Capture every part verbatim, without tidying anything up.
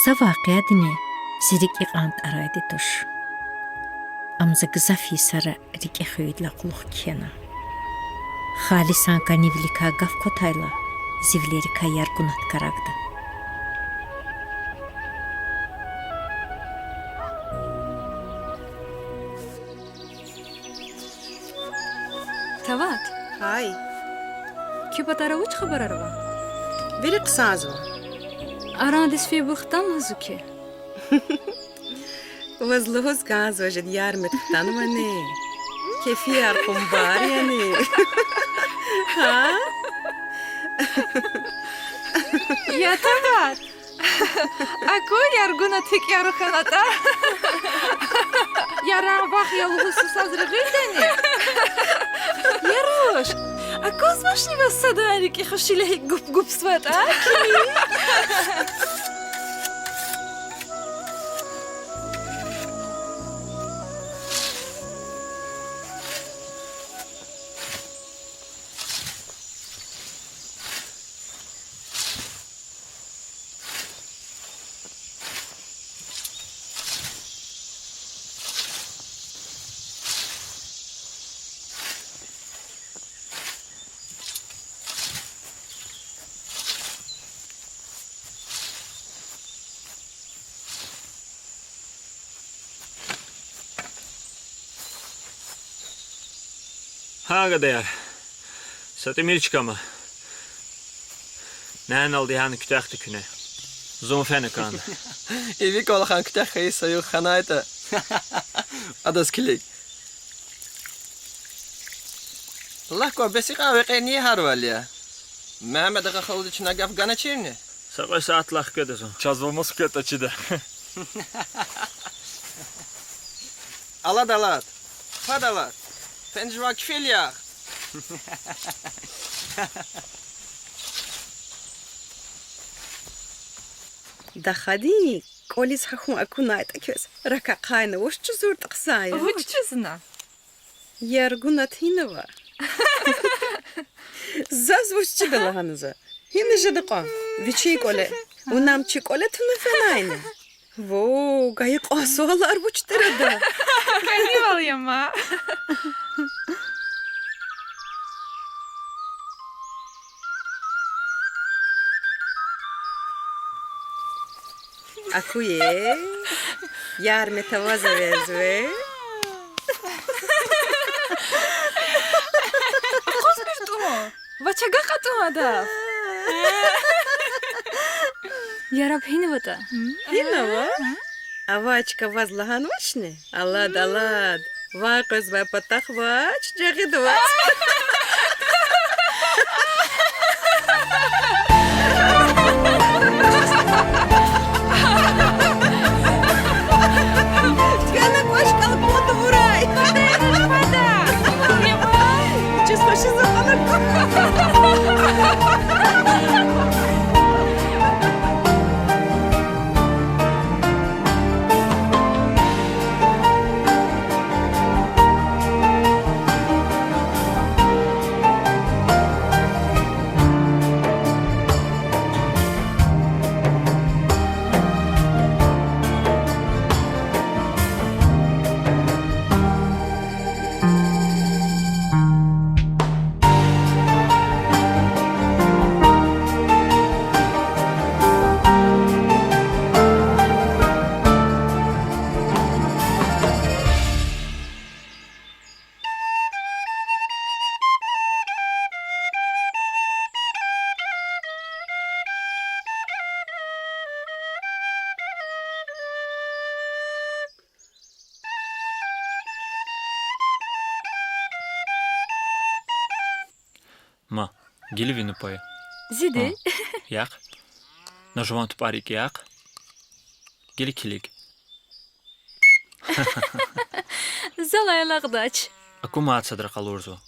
Са вакъиадини зи рикӀ икьван тӀарайди туш. Ам за гзаф йисара рикӀе хвейидалай кьулухъ кхьена. Халисан кӀанивиликай гаф кватайла, зи вилерикай Яргунат карагда. Тават. Гьай. Куь патара вуч хабарар ава? Вири хъсанзава. Арандиз фейибур хтанва зун куь? Ваз лугьуз кӀанзава, жеди Ярмет хтанвани? Кефияр къумбар яни? Гьа? Я Тават! Аку, Яргунат гьикӀ яру хьанатӀа. Яран вах я лугьуз сусаз регъуьдани? Я руш, аквазвачни ваз садан рикӀи хушила гьикӀ гуп-гупзаватӀа? Гьа, гадаяр, са тӀимил чка ама. Няналди гьана куьтягьда куьне. Зун фена кӀанда. Иви кӀвалахни куьтягь хьайи са югъ хьанайтӀа, адаз килиг. Лагь кван, бес икьван векьер ни гьарвал я? Мегьамед агъа халуди чна гаф ганачирни? Са кьве сятдилай хкведа зун. Чаз вамаз хкведа чида. Алад, алад. Фад алад. Фена жуван кфил яхъ. Дахадин кӀвализ гьахьун акунайтӀа квез, рак ахъайна, вуч жузуртӀа хъсан я? Вуч жузуна? Яргунат гьинава? Заз вуч чида лагьана за. Гьина жеда кьван? Вичин кӀвале. Вуна ам чи кӀвале туна фенайни? Во, гайи кьван суалар вуч тир ада? КӀанивал я ман. Аку е, Ярмет аваз эверзава. Акъвазмир тӀун, вач агакьа тӀун адаф. Яраб гьинаватӀа? Гьинава? Авай чка ваз лагьанвачни? Алад, алад. Ван къвезвай патахъ вач, жагъидавач. Фена кӀвач кӀал кьудавурай. Чиз хвешиз акьана. Ма, гила ви нупа я. Зиди? Яхъ. На жуван тупӀар икӀ яхъ. Гила килиг. Залай алакьдач. Аку, мад садра къалурзава.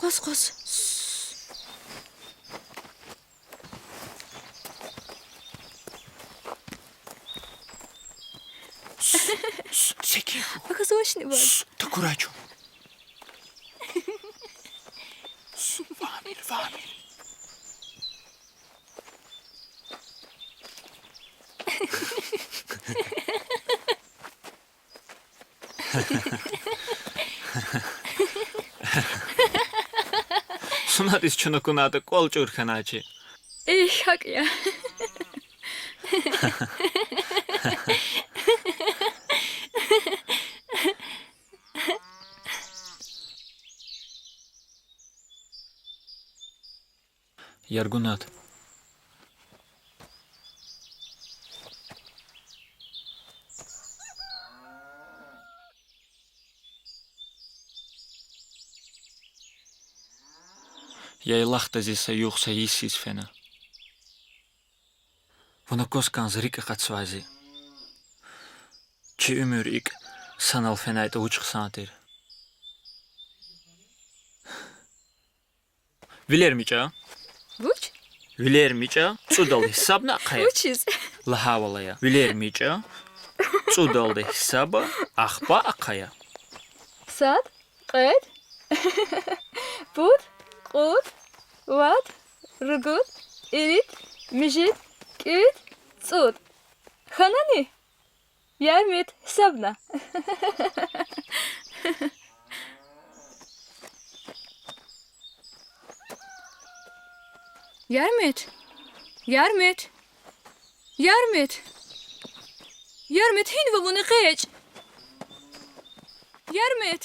Къваз, къваз. Секин. Аквазвачни ваз? Такурай чун. Вамир, вамир. Сунадиз чун акунайтӀа, кӀвал чӀур хьанай чи. Эхь, гьакӀ я. Яргунат. Яйлахда зи са югъ са йис ийиз фена. Вун акваз кӀанз рикӀ акъатзавай зи. Чи уьмуьр икӀ санал фенайтӀа вуч хъсан тир. Вилер мичӀа? Вуч? Вилер мичӀа, цӀудалди гьисабна ахъая. Вучиз? Лагьайвал ая. Вилер мичӀа, цӀудалди гьисаба, ахпа ахъая. Сад, кьвед, пуд, кьуд, вад, ругуд, ирид, муьжуьд, кӀуьд, цӀуд. Хьанани? Ярмед, гьисабна. Ярмед! Ярмед! Ярмед! Ярмед, гьинва вун, экъечӀ! Ярмед!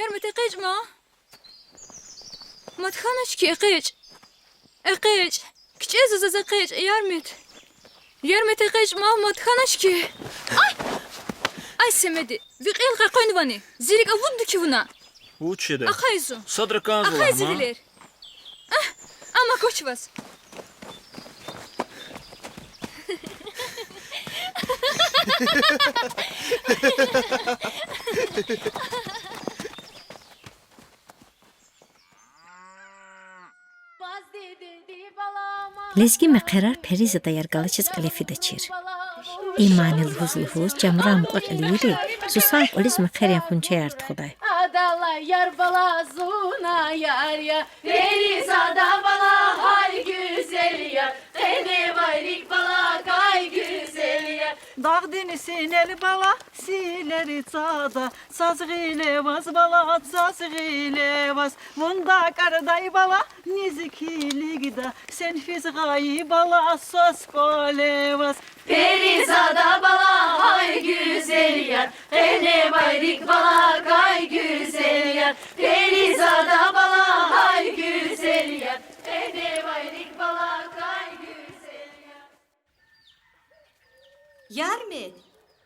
Ярмед, экъечӀ ман! Мад хьанач хьи, экъечӀ. ЭкъечӀ. КичӀезва заз, экъечӀ, Ярмед. Ярмед, экъечӀ ман, мад хьанач хьи. Ай! Ай, Семеди, ви кьил къекъвенвани? Зи рикӀ авудни хьи вуна? Вуч жеда? Ахъай зун. Садра кӀанзава. Ахъай зи вилер. Агь, ам аквач ваз. Лезги мехъерар Перизадаяр галачиз кьиле фидачир. И мани лугьуз-лугьуз, жамран мукьва-кьилийри сусан кӀвализ мехъерин хунчаяр тухудай. Адалай яр бала зуна яр я, Перизада бала гьай гуьзел яр, къеневай рикӀ бала кай гуьзел яр. Дагъдин синел бала силери цада, цаз гъиле ваз бала, цаз гъиле ваз. Вун дакӀардай бала низ килигда, сен физ гъайи бала, свас кӀвале ваз. Перизада бала гьай гуьзел яр, къеневай рикӀ бала кай гуьзел яр. Перизада бала гьай гуьзел яр, къеневай рикӀ бала кай гуьзел яр. Ярмед,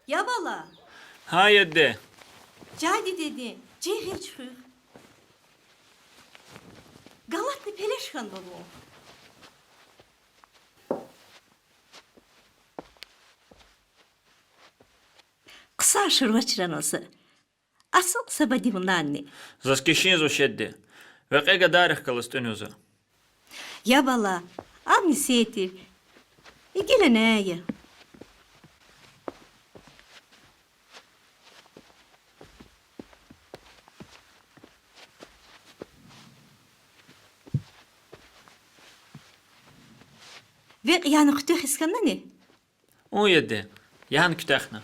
я бала. Гьа, я де. Жай дидедин, жи гъеч хуьх. Галатни пелеш хьанва вун. Хъсан шурвач рана за. Ацукь са бади вунани. Заз кишинзавач, я де. Векье гадайрихъ галаз тӀуьнва за. Я бала, амни сетив. И гила няй я. Векь яна куьтягьиз хьанани? Ун, я де, яна куьтягьна.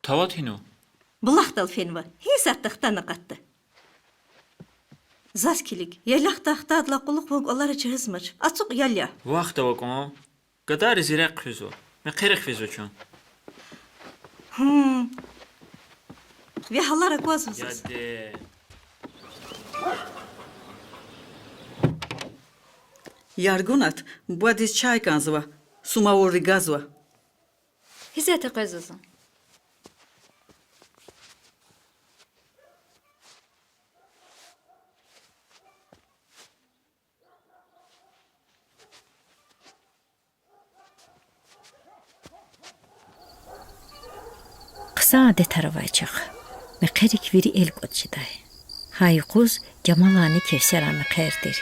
Тават гьинва? Булахдал фенва, гьисятда хтана акъатда. Заз килиг, яйлахдай хтайдалай кьулухъ вун кӀвалера жагьизмач. Ацукь ял я. Вахт ава кьван. Гадайри зи рехъ хуьзва, мехъерихъ физва чун. Гьм. Ви гьалар аквазва заз. Я де. Яргунат, бадиз чай кӀанзава, сумавурри газва. Гьисятда къвезва зун. Адан адетар авай чахъ. Мехъерик вири эл кӀватӀ жедай. Гьа юкъуз Жамаланни Кевсеран мехъер тир.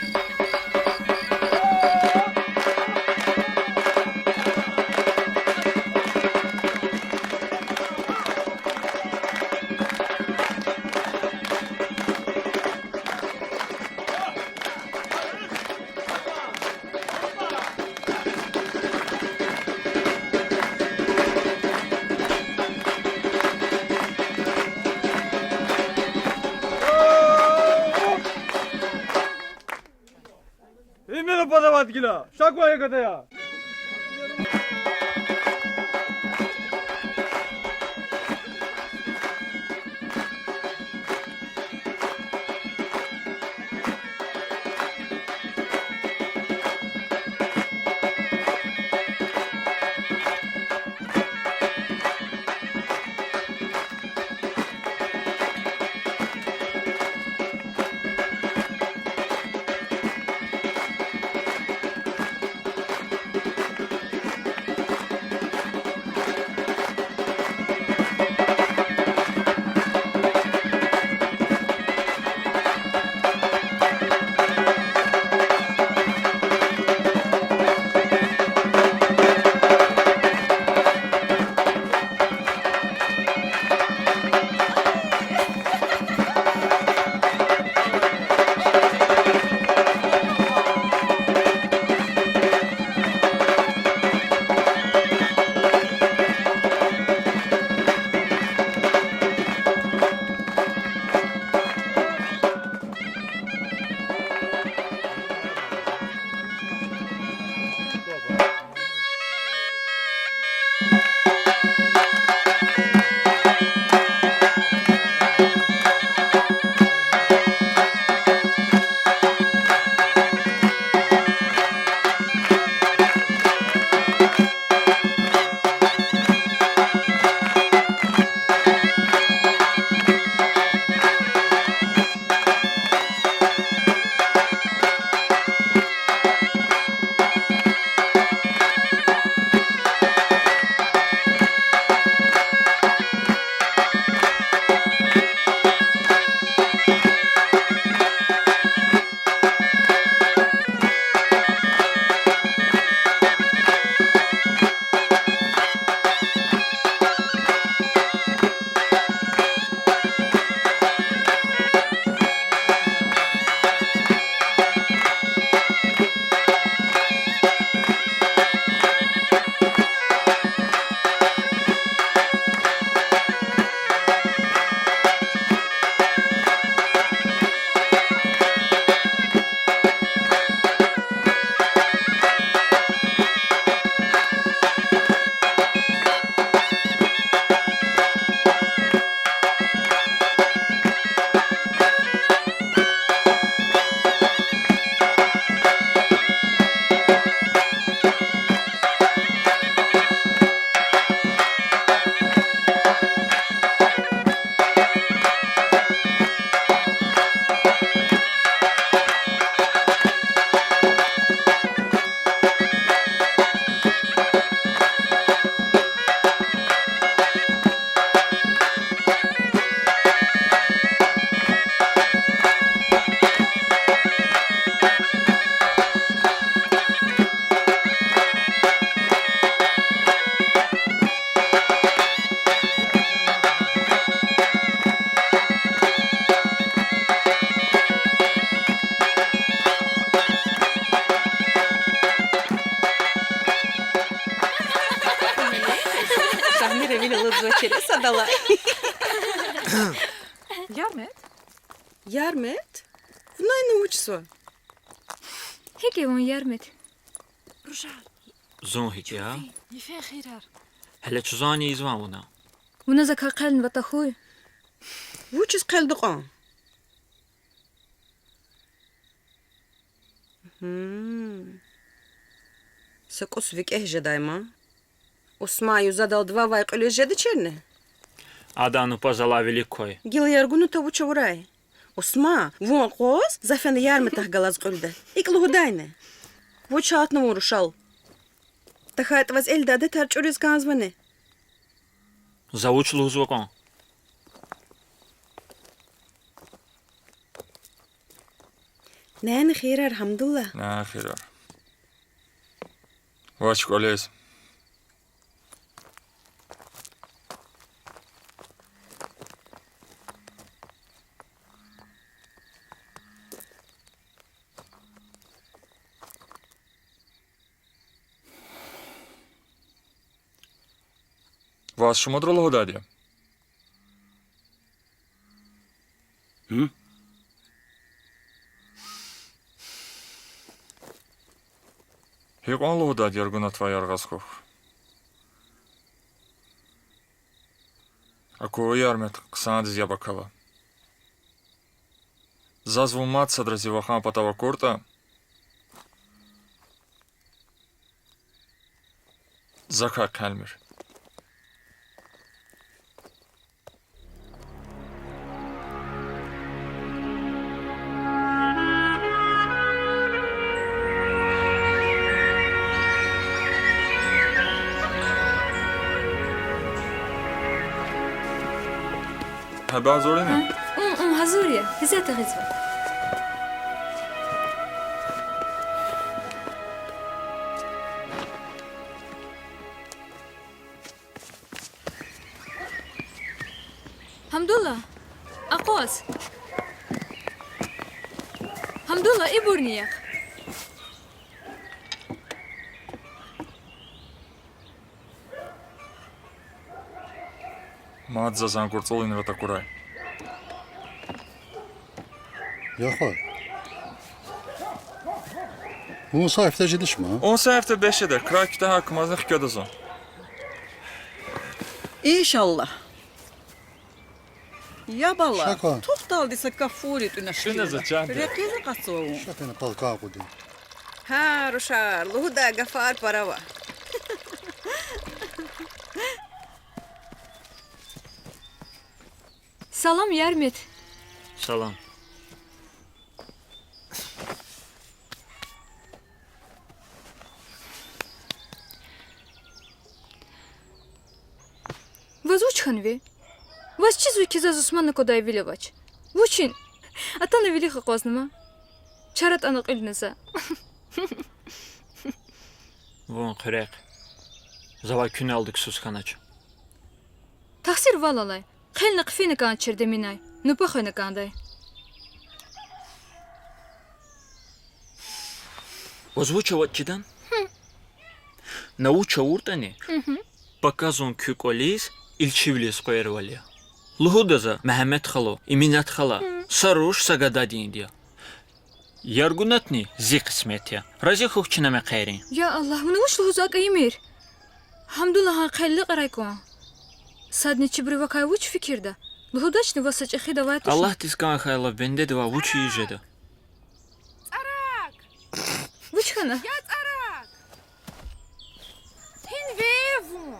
Именно подавать гила, шаква эгатая. Шагьмира вил алудзавачир садалай. Ярмет? Ярмет? Вуна ина вучзава? ГьикӀ я вун, Ярмет? Рушан. Зун гьикӀ я? Йифен хийирар. Гьеле чузани ийизван вуна. Вуна закай хъелни ватӀа хьуй? Вучиз хъелда кьван? Гьм. Са кӀус викӀегь жедай ман. Усман, юзадал дувавай кьуьлиз жедачирни? Адан нупа залай вилик квай. Гила яргуна тавуч авурай. Усман, вун акъваз, за фена Ярметахъ галаз кьуьлда. ИкӀ лугьудайни? Вуч гьалтна вун, рушал? ТахьайтӀа ваз элда адетар чӀуриз кӀанзавани? За вуч лугьузва кьван? Нана хийирар, Гьамдулла. Нана хийирар. Вач кӀвализ. Ваз шумудра лугьудайди я? Гьм? Гьикьван лугьудайди я, Яргунат, вун яргъаз хьухь? Аку, Ярмет, хъсандиз яб акала. Заз вун мад садра зи вахан патав акуртӀа, закай хъелмир. Гьаб гьазур яни? Гьа? Гьм, гьм, гьазур я. Гьизат агъизва. Гьамдулла, акъваз. Гьамдулла, ибурни яхъ. Мад заз а гурцӀул инра такурай. Я хва, вун са гьафте жедач ма? Вун са гьафте бес жеда, крар куьтягьай кумазни хкведа зун. Иншаллагь. Я бала, тухталди са кафури тӀуьна шиир. Рекьиз акъатзава вун. Ша хьана палкан кьуди. Гьа, рушар, лугьудай гафар пара ава. Салам, Ярмет. Салам. Ваз вуч хьанва? Ваз чизва хьи, заз Усманакай вил авач. Вучин? Атана вилик акъвазнама. Чара атӀана кьуьлна за. Вун хъуьрехъ. Завай куьналди ксуз хьанач. Тахсир вал алай. Хъелна хъфена кӀанчирда Эминай, нубатда хвена кӀандай. Ваз вуч аватӀа чидан? На вуч авуртӀани, пака зун куь кӀвализ илчивилиз къвервал ая. Лугьуда за, Мегьамед халу, Эминат хала, са руш, са гададинди я. Яргунатни зи къисмет я. Рази хьухь чна мехъерин. Я Аллагь, вуна вуч лугьуз акӀ ийимир? Гьамдуллагьан хъел лекьрай кван. Садни чибуру вакай вуч фикирда? Лугьудачни ваз са чӀехида авай тушни? Аллагьдиз кӀан хьайила бендедивай вуч ийиз жеда? ЦӀарак! Вуч хьана? Я ЦӀарак! Гьинве вун?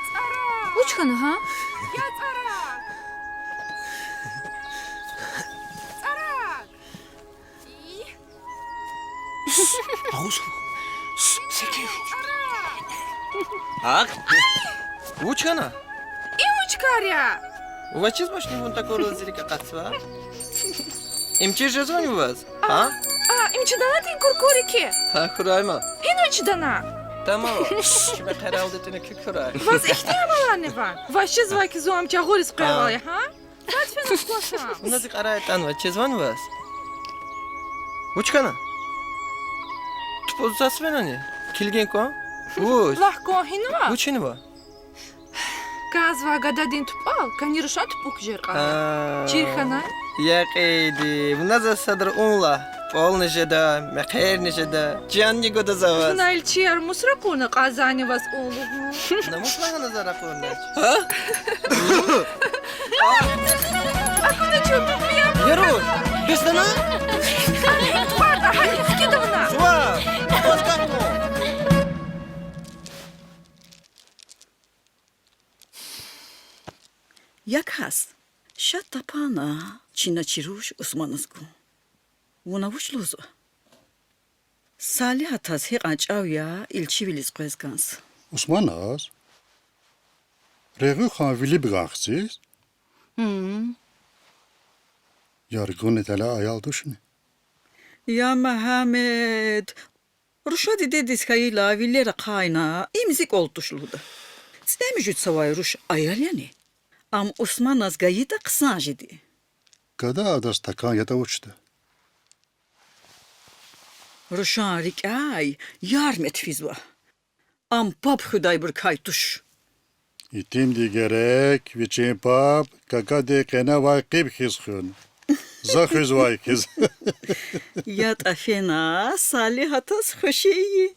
ЦӀарак! Вуч хьана, гьа? Я ЦӀарак! ЦӀарак! Агъуз. Секин. Агь? Вуч хьана? И вуч кар я? Ваз чизвачни вун такурла зи рикӀ акъатзава? Им чир жезвани ваз? А? А, им чидани тин куркурики? Гьа, хьурай ма. Гьинва чидани? Тамам. Чими хъералди тина куьк хьурай. Ваз ихьтин амаларни ва? Ваз чизвай хьи, зун ам жагъуриз къвевал я, гьа? Вуна зи кьарай атӀанва, чизвани ваз? Вуч хьана? ТупӀуз заз фенани? Килигин кван? Вуч? Лагь кван, гьинва? Вуч гьинва? Квез ва гададин тупӀал кани рушан тупӀук жер кьада. Чир хьана? Я кьейиди, вуна заз садра вун лагь. ТӀвални жеда, мехъерни жеда, чанни гуда за ваз. Вуна илчияр мус ракъурна, кьван зани ваз вун лугьун? Намус лагьана за ракъурнач. Гьа? Акуна чун тупӀ я. Яру, бес дана? ТупӀарда гьа ихкидавна. Сува, паска кун. Я кас, ша тапана чна чи руш Усманаз гун. Вуна вуч лугьузва? Салигьатаз гьикьван чӀав я илчивилиз къвез кӀанз. Усманаз Регъуьхан вилибган хциз? Яргуни талай аял тушни? Я Мегьамед, руша дидедиз хьайила вилер ахъайна, им зи кӀвал туш лугьуда. ЦӀемуьжуьд цавай руш аял яни? Ам Усманаз гайитӀа хъсан жеди. Гада адаз такӀан ятӀа вучда? Рушан рикӀяй Ярмет физва. Ам паб хуьдайбурукай туш. Итимди герек вичин паб какадин къене авай къиб хьиз хуьн. За хуьзвай хьиз. ЯтӀа фена Салигьатаз хвеши ийин.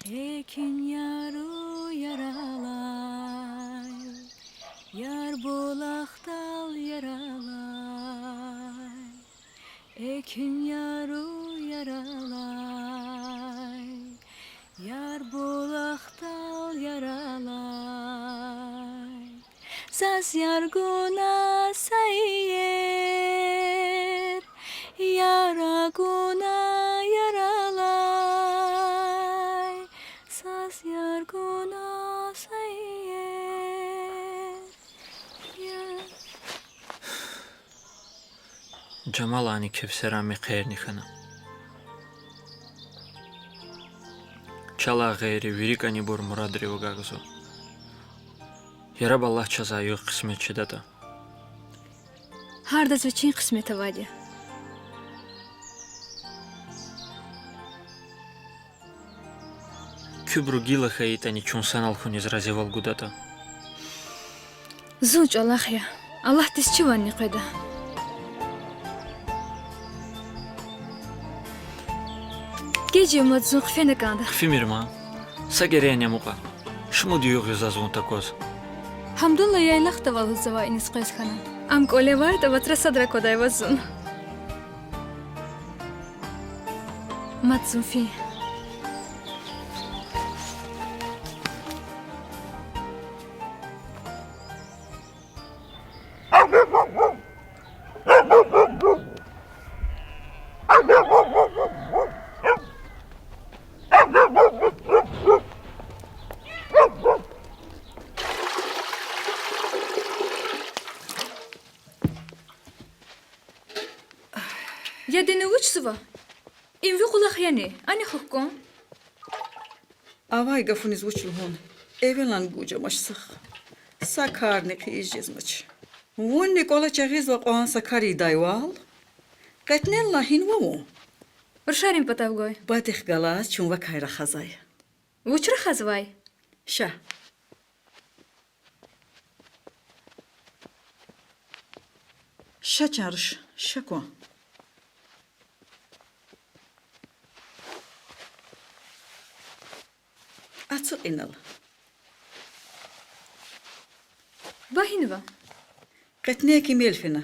Экуьн яру яралай, Яр булахдал яралай. Экуьн яру яралай, Яр булахдал яралай. Заз яргуна са иер, Яр агуна яралай. Заз яргуна са иер, Яр. Жамалани Кевсеран мехъерни хьана. Чалай гъейри вирикӀанибур мурадрив агакьзава. Яраб Аллагь чаз а югъ кьисмет жедатӀа. Гьардаз вичин кьисмет авайди я. Куьбуру гила хьайитӀани чун санал хьуниз разивал гудатӀа. Зун чӀалахъ я. Аллагьдиз чиванни къведа. Геж я мад, зун хъфена кӀанда. Хъфимир ман. Са герен амукьа. Шумуд югъ я заз вун такваз. Гьамдулла яйлахдавал лугьузвай иниз къвез хьана. Ам кӀвале авайтӀа, вацра садра аквадай ваз зун. Мад зун фин. Я, Дени, вучзава? Им ви кӀвалах яни? Ани хкун. Авай гафуниз вуч лугьун, эвелан гуж амач сах. Са карни хъийиз жезмач. Вунни кӀвале чагъизва кьван са кар ийидайвал? КьетӀенвайла гьинва вун? Рушарин патав гвай. Бадехъ галаз чун вакай рахазвай. Вуч рахазвай? Ша. Ша, чан руш, ша кван. Ацукь инал. Ба гьинва? КьетӀен кимел фена.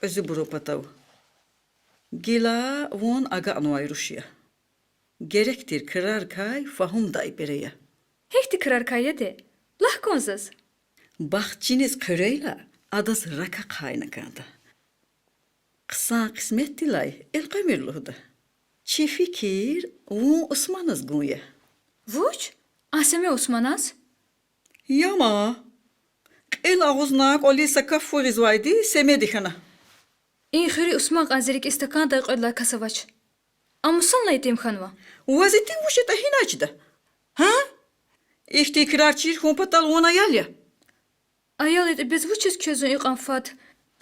Кьуьзуьбурун патав. Гила вун агакьнавай руш я. Герек тир крарикай фагьумдай бере я. Гьихьтин крарикай я, де? Лагь кван заз. Бахчиниз хъуьрейла, адаз рак ахъайна кӀанда. Хъсан кьисметдилай элкъвемир лугьуда. Чи фикир вун Усманаз гун я. Вуч? А Семе Усманаз? Я ман. Кьил агъузна кӀвализ са каф фу гъизвайди Семеди хьана. И хуьруьз Усман кьван зи рикӀиз такӀандай кьвед лагьай кас авач. Ам Усманлай итим хьанва. Ваз итим вуч ятӀа гьинай чида? Гьа? Ихьтин крар чир хьун патал вун аял я? Аял ятӀа бес вучиз квез зун икьван фад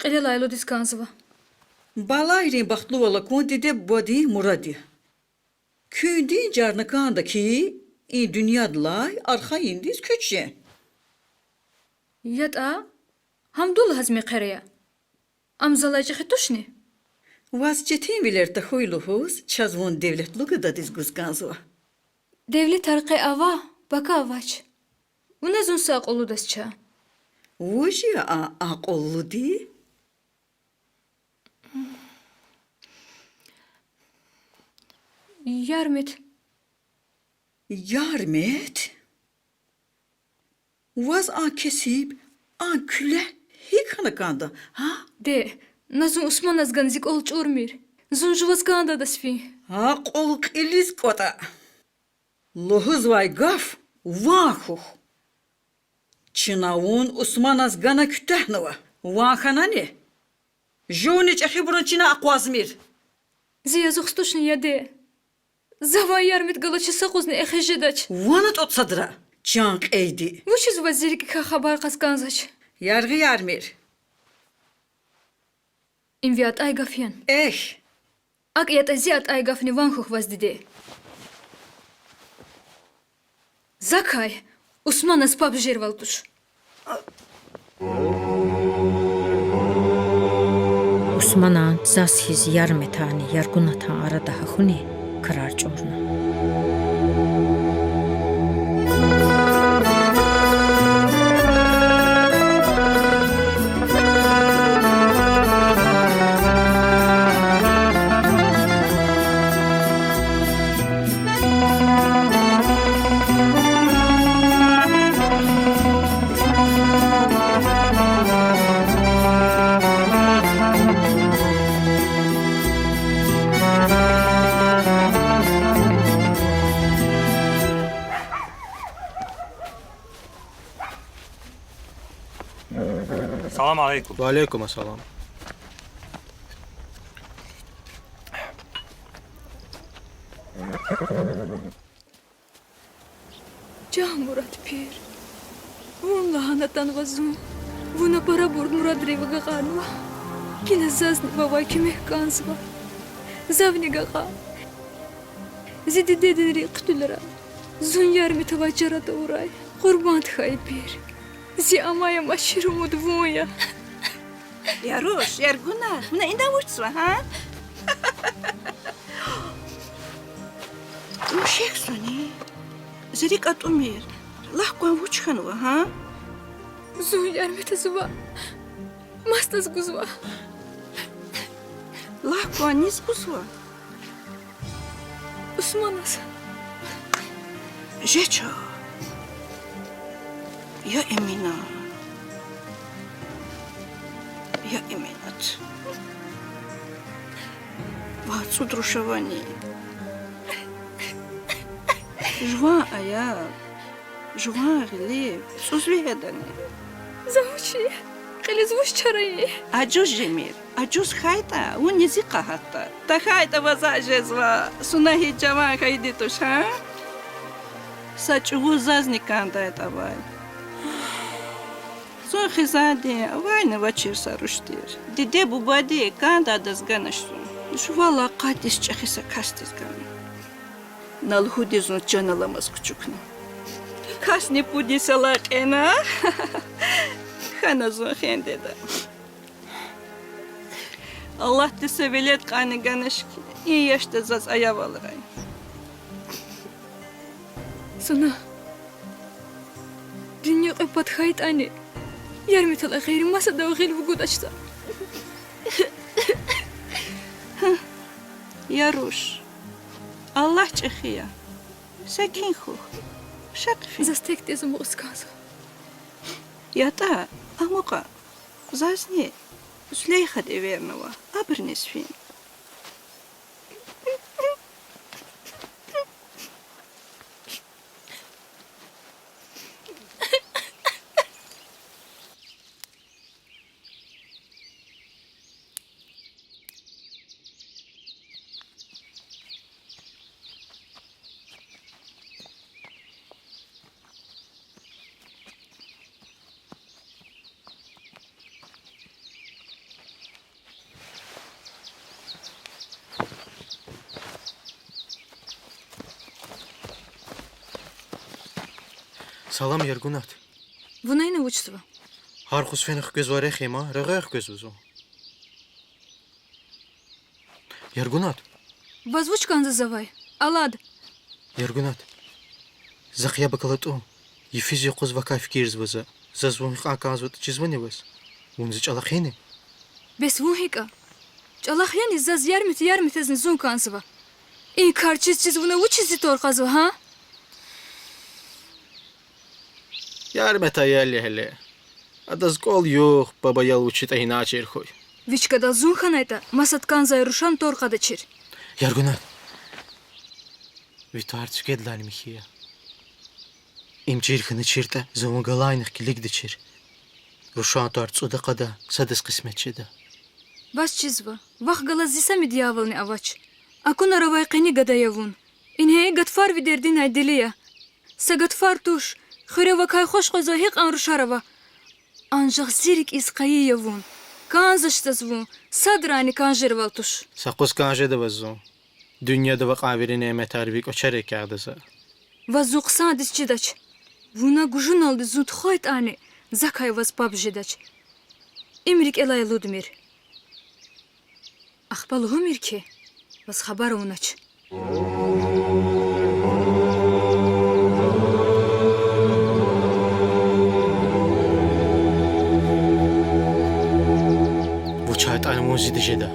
кьилелай алудиз кӀанзава? Балайрин бахтлувал акун диде-бубадин мурад я. Куьн дин-жарна кӀанда хьи, и дуьньядилай архайиндиз куьч жен. ЯтӀа, Гьамдуллагьаз мехъер ая. Ам залай чӀехи тушни? Ваз четинвилер тахьуй лугьуз, чаз вун девлетлу гададиз гуз кӀанзава. Девлетар къе ава, пака авач. Вуна зун са акьуллудаз ча. Вуж я а акьуллуди? Ярмет. Ярмет? Ваз а кесиб, а куьлегь гьикӀ хьана кӀанда, гьа? Де, на зун Усманаз гана зи кӀвал чӀурмир. Зун жуваз кӀандадаз фин. Акьул кьилиз кӀватӀа. Лугьузвай гаф ван хьухь. Чна вун Усманаз гана куьтягьнава. Ван хьанани? Жувни чӀехибурун чина акъвазмир. Зи язух тушни, яде? Завай Ярмит галачиз са юкъузни эхиз жедач. Ван атӀуд садра, чан кьейди. Вучиз ваз зи рикӀикай хабар кьаз кӀанзавач? Яргъи Ярмир. Им ви атӀай гаф яни? Эхь. АкӀ ятӀа зи атӀай гафни ван хьухь ваз, диде. Закай Усманаз паб жервал туш. Усманан заз хьиз Ярметани Яргунатан арада гьахьуни крар чӀурна. Салам алейкум. Ва алейкум ассалам. Чан Мурад пир, вун лагьана атанва зун. Вуна парабур мурадрив агакьарнава. Гила зазни вавай куьмек кӀанзава. Завни гакьан. Зи дидедин рикӀ хъуьтуьлрай. Зун Ярмит авай чара тавурай. Къурбанд хьайи пир, зи амай-амай шир умуд вун я. Я руш, Яргунат, вуна ина вучзава, гьа? Вун шехьзавани? Зи рикӀ атӀумир. Лагь кван, вуч хьанва, гьа? Зун Ярмитаз ава. Масадаз гузва. Лагь кван, низ гузва? Усманаз. Жеч а. Я Эмина, я Эминат. Ваз цӀуд руш авани? Жуван ая, жуван гъилив цӀуз вегьедани? За вуч я? Кьилиз вуч чара я? Ажуз жемир, ажуз хьайтӀа, вун низ къагьатда? ТахьайтӀа ваз акӀ жезва, Суна гьич жаван хьайиди туш, гьа? Са чӀугур зазни кӀандайтӀа авай. Зун хизандин авайни авачир са руш тир. Диде-бубади кӀандадаз ганач зун. Жувалай акъатиз чӀехи са касдиз гана. На лугьуди зун чан аламаз кучукна. Касни пудни сала кьена, хьана зун хендеда. Аллагьди са велед кьванни ганач хьи, и яшда заз аявалрай. Суна, дуьнья кьве пад хьайитӀани, Ярмиталай гъейри масадав гъил вугудач за. Я руш, Аллагь чӀехи я. Секин хьухь, ша хъфин. Заз тек тийиз амукьиз кӀанзава. ЯтӀа, амукьа. Зазни Зулейхади эвернава, абуруниз фин. Салам, Яргунат. Вуна ина вучзава? Гьар йикъуз фена хквезвай рехи ма, регъуь хквезва зун. Яргунат. Ваз вуч кӀанзава завай? Алад. Яргунат. Захъ яб акалайтӀа, йифиз юкъуз вакай фикирзава за. Заз вун гьикьван кӀанзаватӀа чизвани ваз? Вун зи чӀалахъ яни? Бес вун гьикӀ я? ЧӀалахъ яни, заз Ярмит, Ярмитазни зун кӀанзава. И кар чиз-чиз вуна вучиз зи тӀвар кьазва, гьа? Ярмит аял я гьеле. Адаз кӀвал-югъ, баба-ял вуч ятӀа иначир хьуй. Вич гадал зун хьанайтӀа, масад кӀанзавай рушан тӀвар кьадачир. Яргунат! Ви тӀвар цуькведилайни михьи я. Им чир хьаначиртӀа, за вун галайнихъ килигдачир. Рушан тӀвар цӀуда кьада, садаз къисмет жеда. Ваз чизва, вахъ галаз зи са михьи дявални авач. Акунар авай къени гада я вун. Ингье гатфар ви дердинай дили я. Са гатфар туш, хуьре вакай хуш къвезвай гьикьван рушар ава. Анжах зи рикӀиз къайи я вун. КӀанзавач заз вун, садрани кӀан жедайвал туш. Са юкъуз кӀан жеда ваз зун. Дуьньяда авай кьван вири няметар ви кӀвачерик агъда за. Ваз зун хъсандиз чидач. Вуна гужуналди зун тухвайтӀани, закай ваз паб жедач. Им рикӀелай алудмир. Ахпа лугьумир хьи, ваз хабар авунач. ВучайтӀани вун зи тӀа жеда.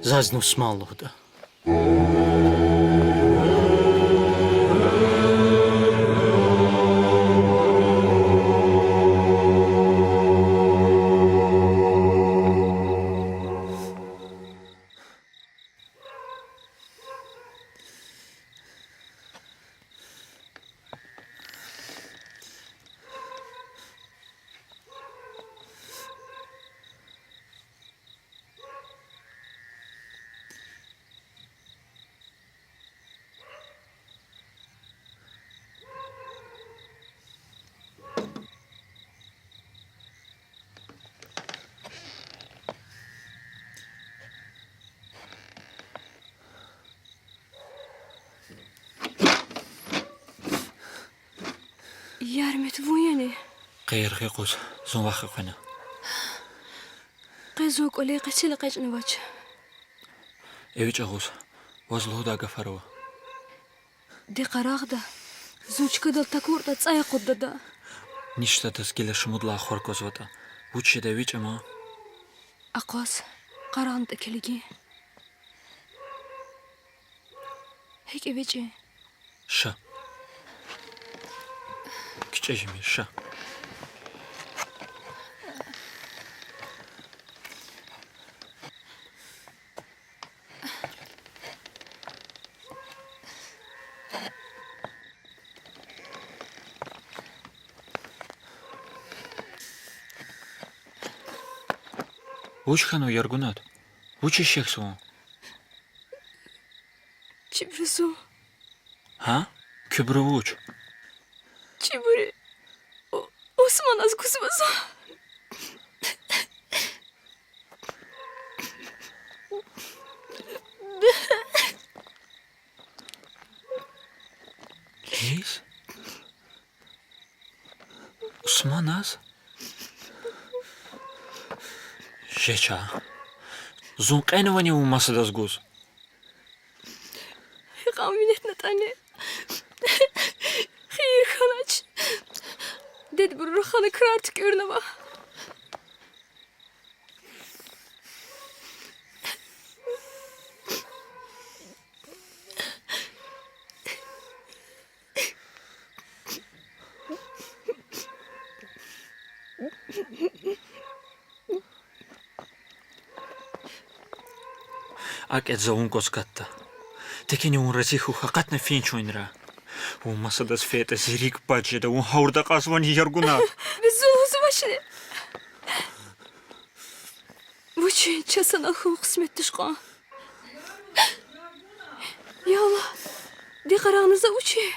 Зазни Усман лугьуда. Ярмет, вун яни? Къе яргъи къуз, зун вахъ экъвена. Къе зун кӀвале экъечӀнавач. ЭвичӀ агъуз, ваз лугьудай гафар ава. Ди къарагъда, зун чкадал такуртӀа, цӀай акъудда ада. Ништа адаз гила шумуд лагьай хва аквазватӀа. Вуч жеда, эвичӀ ама. Акъваз, къарагънатӀа килигин. ГьикӀ эвичӀин? Ша. КичӀе жемир, ша. Вуч хьанва, Яргунат? Вуч ишехьзава? Чибур зун. Гьа? Куьбур вуч? Чибур. Усманаз гузва зун. Киз? Усманаз? Жеч а. Зун кьенвани вун масадаз гуз? Гьикьван минетнатӀани хийир хьанач. Дедбуру рахана крар туькӀуьрнава. АкӀ яз за вун кӀвач катда. ТекӀани вун рази хьухь, акъатна фин чуьнра. Вун масадаз фейитӀа, зи рикӀ пад жеда, вун гъавурда акьазвани, Яргунат? Безулзавачни? Вучин чаз санал хьун къисмет туш кьван? Я Аллагь, ди къарагъна, за вучин?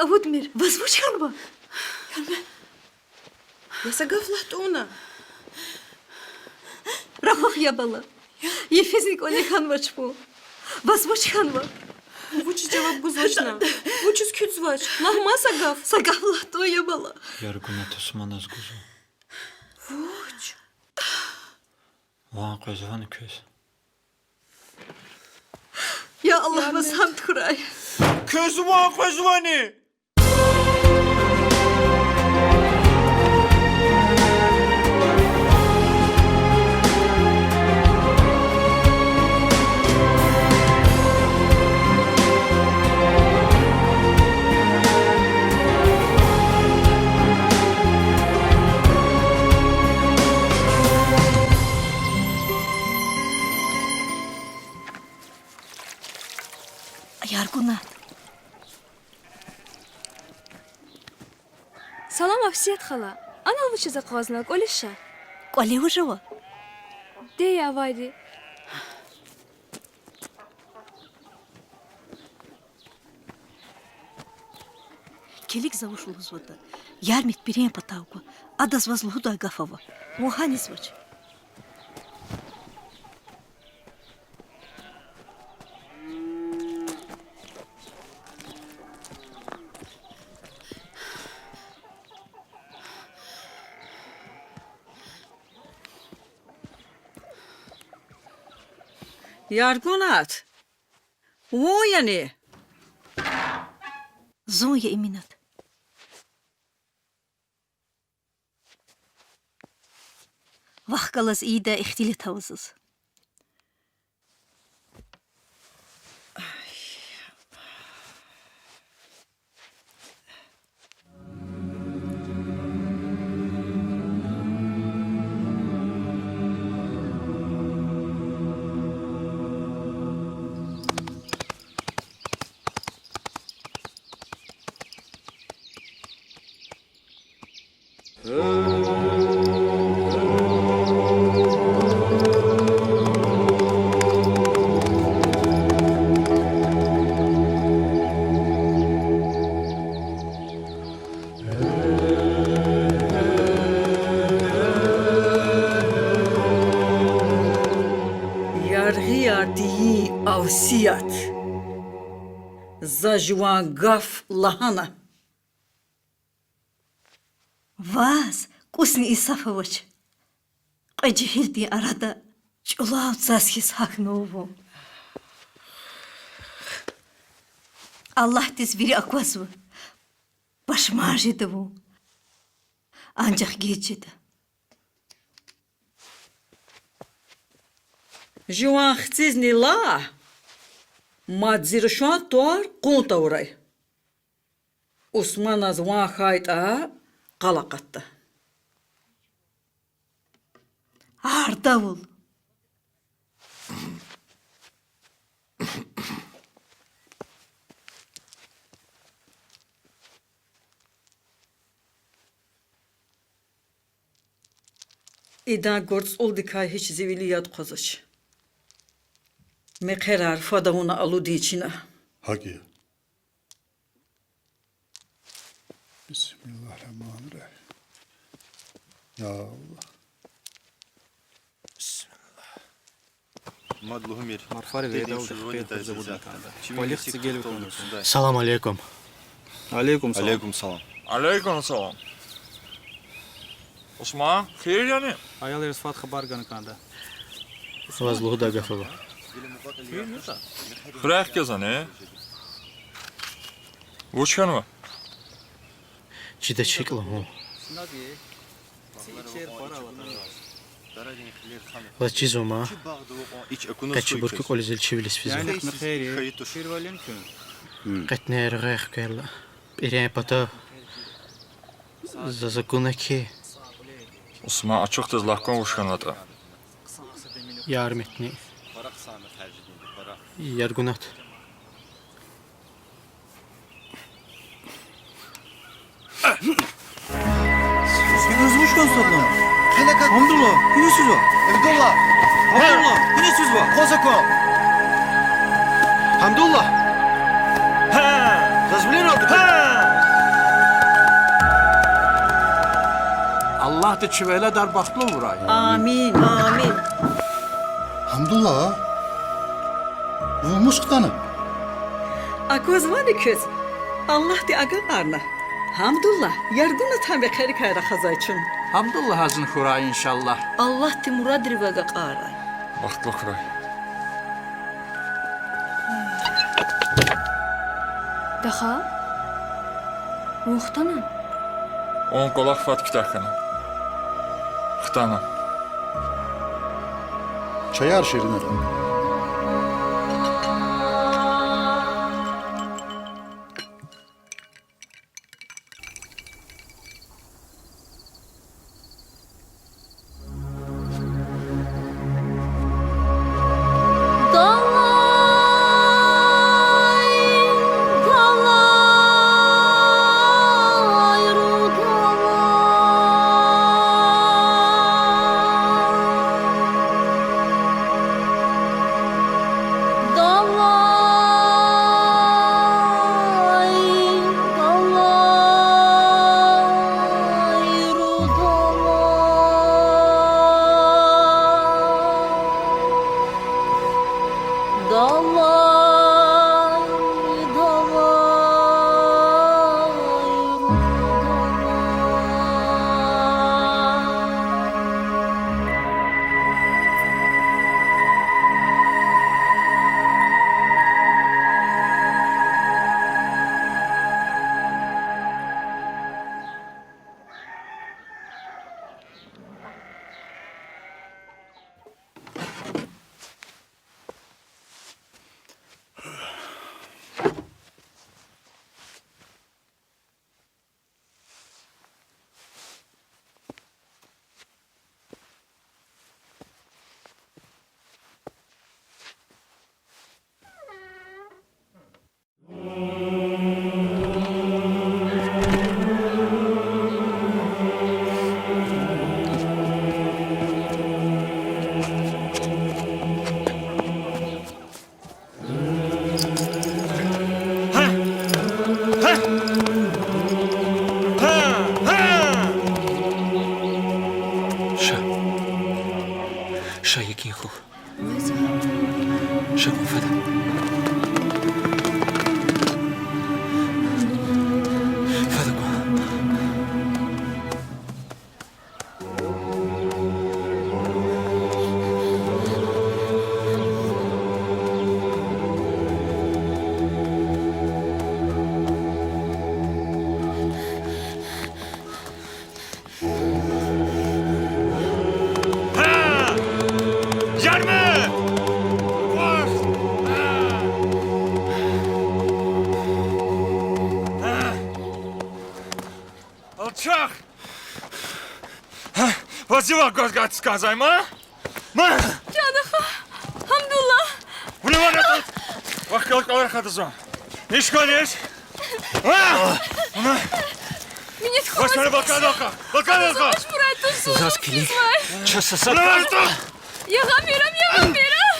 Вудмир, ваз вуч хьанва? Я са гаф лагь, тӀуьна. Рахух, я бала. Йифизни кӀвале хьанвач вун. Ваз вуч хьанва? Вучиз жаваб гузвач на? Вучиз куьтзавач? Лагь ман са гаф. Са гаф лагь, тӀуьн, я бала. Яргунат, Усманаз гузва. Вуч? Ван къвезвани квез? Я Аллагь, ваз гьамд хьурай. Квез ван къвезвани? Яргунат. Салам, Авсият хала. Анал вучиз акъвазнава, кӀвализ ша. КӀвале вуж ава? Де я авайди. Килиг за вуч лугьузватӀа. Ярмит пирен патав гва. Адаз ваз лугьудай гаф ава. Вун гьанизвач? Яргунат, вун яни? Зун я, Эминат. Вахъ галаз ийидай ихтилат ава заз. Яргъияр тийин Авсият, за жуван гаф лагьана. Ваз кӀусни инсаф авач. Кьве жегьилдин арада чӀулав цаз хьиз гьахьнава вун. Аллагьдиз вири аквазва. Пашман жеда вун. Анжах геж жеда. Жуван хцизни лагь, мад зи рушан тӀвар кьун тавурай. Усманаз ван хьайтӀа, къал акъатда. Ардавул. Идан гурцӀулдикай гьич зи вили яд хъвазвач. Мехъерар фад авуна алудин чина. ГьакӀ я. بسم الله الرحمن الرحيم. يا الله. بسم الله. Мад лугьумир. Марфари виридалди хквер гуз авудна кӀанда. КӀвалихъ цӀигел векуна. Салам алейкум. Алейкум салам. Алейкум салам. Алейкум салам. Усман, хийир яни? Аялриз фад хабар гана кӀанда. Ваз лугьудай гаф ава. Хуьряй хкязани? Вуч хьанва? Чидач, гьикӀ лугьун. Ваз чизва ман, къе чибурки кӀвализ чивилиз физва. КьетӀен яргъай хквела, пӀирен патав заз акуна хьи. Усман, ачухдиз лагь кван вуч хьанватӀа. Ярмитни, Яргунат. Иниз вуч кӀанзаватӀа? Гьамдуллагь, иниз физва? Абдуллагь! Абдуллагь, иниз физва? Хозакун! Гьамдуллагь! Заз вилералди? Аллагьди чи веледар бахтлувурай. Амин, амин. Гьамдулла, вун мус хтана? Аквазвани квез? Аллагьди агакьарна. Гьамдулла, Яргуна тан мехъерикай рахазвай чун. Гьамдуллагьазни хьурай, иншаллагь. Аллагьди мурадривай агакьарай. Бахтлу хьурай. Даха? Вун хтана? Вун кӀвалах фад куьтягь хьана. Хтана. Чаяр ширинара. Ша. Ша, екин хьухь. Ша, кьван фада. Фада кьван. Гьа! Ярму! Ваш! Гьа! Гьа! Алчах! Гьа! Ваз зи вах гваз гайитӀа кӀанзавай ман? Ман? Чан аха, Гьамдулла. Вуна ван атӀуд! Вахъ галаз кӀвалера хада зун. Иш кван иш? А! Минет хьанва. Ваш мана балкӀандал хьухь! БалкӀандал хьухь! Заз килиг. Чаз са са... Вуна ван атӀуд! Ягъамир ам, ягъамир ам!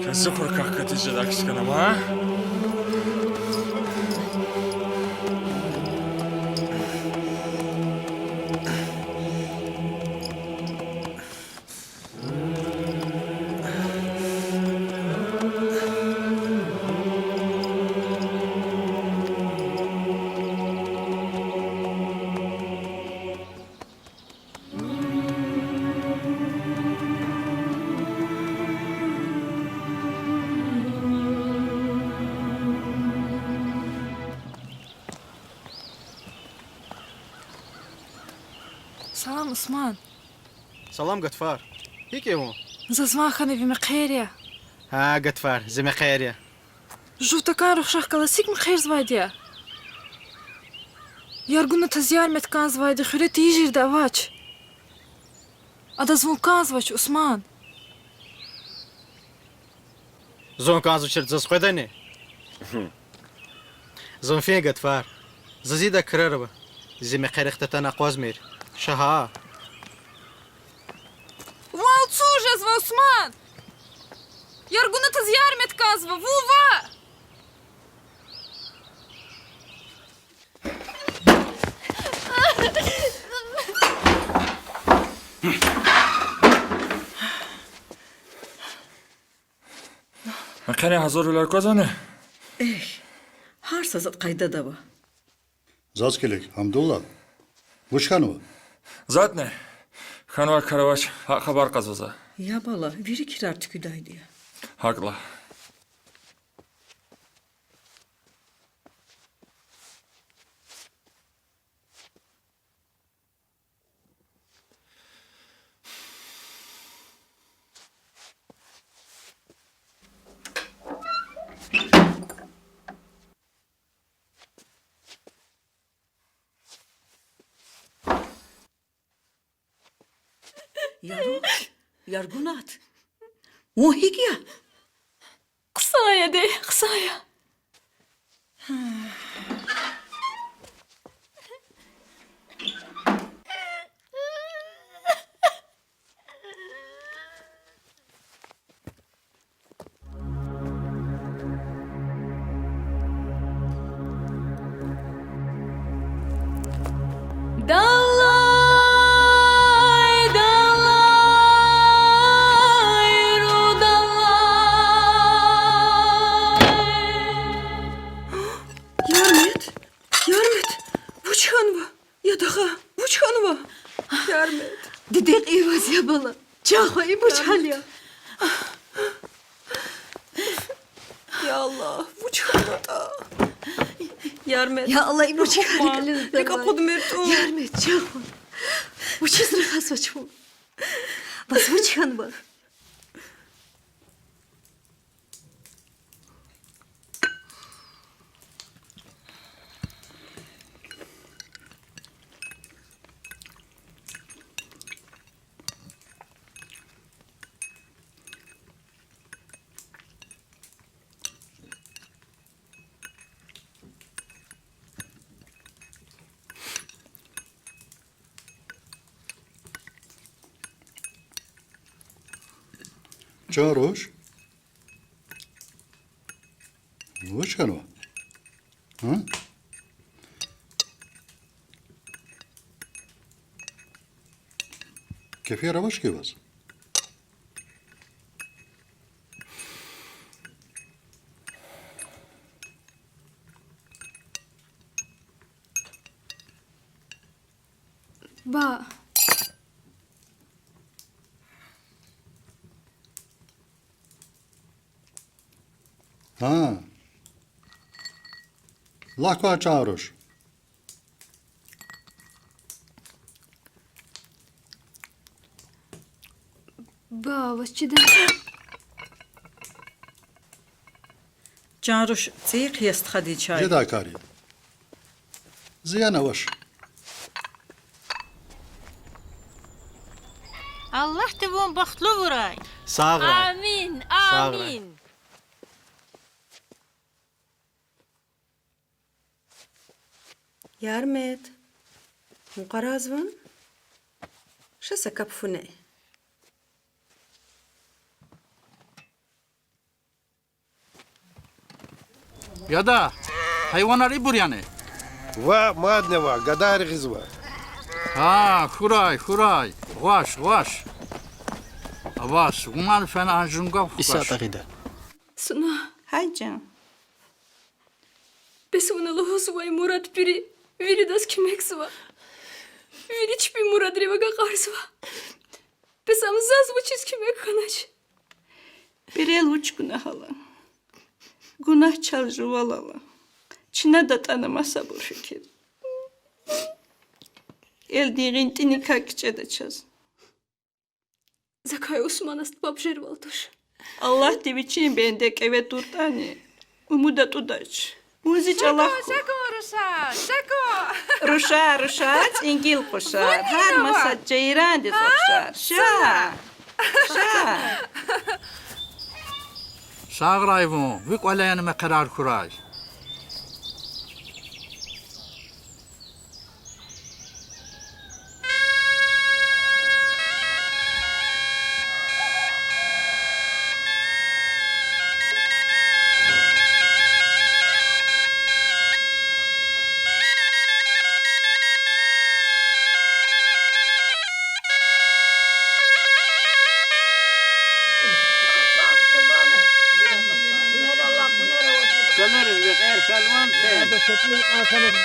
Квез зи хуркахъ катиз жедай кис хьана ман? Салам, Усман. Салам, гатфар. ГьикӀ я вун? Заз ван хьана ви мехъер я. Гьа, гатфар, зи мехъер я. Жув такӀан рушахъ галаз гьикӀ мехъерзавайди я? Яргуна таз ярмет кӀанзавайди хуьре тийижирда авач. Адаз вун кӀанзавач, Усман. Зун кӀанзавачир заз къведани? Зун фин, гатфар. Заз ида крар ава. Зи мехъерихъ татана акъвазмир. Ша гьа. Вун алцур жезва, Усман! Яргуна таз ярмет кӀанзава, вун ва! Къене гьазурвилер квазвани? Эхь, гьар са затӀ къайдада ава. Заз килиг, Гьамдулла. Вуч хьанва? ЗатӀни? Хьанвай-кар авач, гьакӀ хабар кьазва за. Я бала, вири кирар туькӀуьдайди я. ГьакӀ лагь. Яру, Яргунат, вун гьикӀ я? Хъсан я, де, хъсан я. Далай, далай, ру далай. Ярмет, Ярмет, вуч хьанва? Я даха, вуч хьанва? Ярмет. Диде кьий ваз, я бала. Чан хва, им вуч гьал я? Я Аллагь, вуч хьанватӀа? Ярмет. Я Аллагь, им вуч кӀвалахар я, рикӀ акъудмир тӀун. Ярмет, чан хва. Вучиз рахазвач вун? Ваз вуч хьанва? Чан руш? Вуч хьанва? Гьа? Кефияр авач хьи ваз? Ба. Гьа. Лагь кван, чан руш. Ба, ваз чида. Чан руш, цӀийи хъия стхадин чай. Жедай кар я. Зиян авач. Аллагьди вун бахтлувурай. Сагърай. Амин, амин. Ярмет, вун къаразван? Ша са кап фу неъ. Яда, гьайванар ибур яни? Ваъ, мадни ваъ, гадайри гъизва. Гьа, хьурай, хьурай, гъваш, гъваш. Аваз, вунани фена а жунгаф хкваш. Суна. Гьай, чан. Бес вуна лугьузвай мурад пири виридаз куьмекзава. Вири чпин мурадрив агакьарзава. Бес ам заз вучиз куьмек хьанач? Пирел вуч гунагь ала? Гунагь чал жувал ала. Чна датӀана масабур фикир. Элдин гъинтӀиникай кичӀеда чаз. Закай Усманаз тӀваб жервал туш. Аллагьди Вичин бенде кӀеве туртӀани, умуд атӀудач. Вун зи чӀалахъ хьухь. Рушар, рушар, цӀингил къушар, гьар масад жейрандиз ухшар. Ша, ша. Сагърай вун, ви кӀвале яни мехъерар хьурай.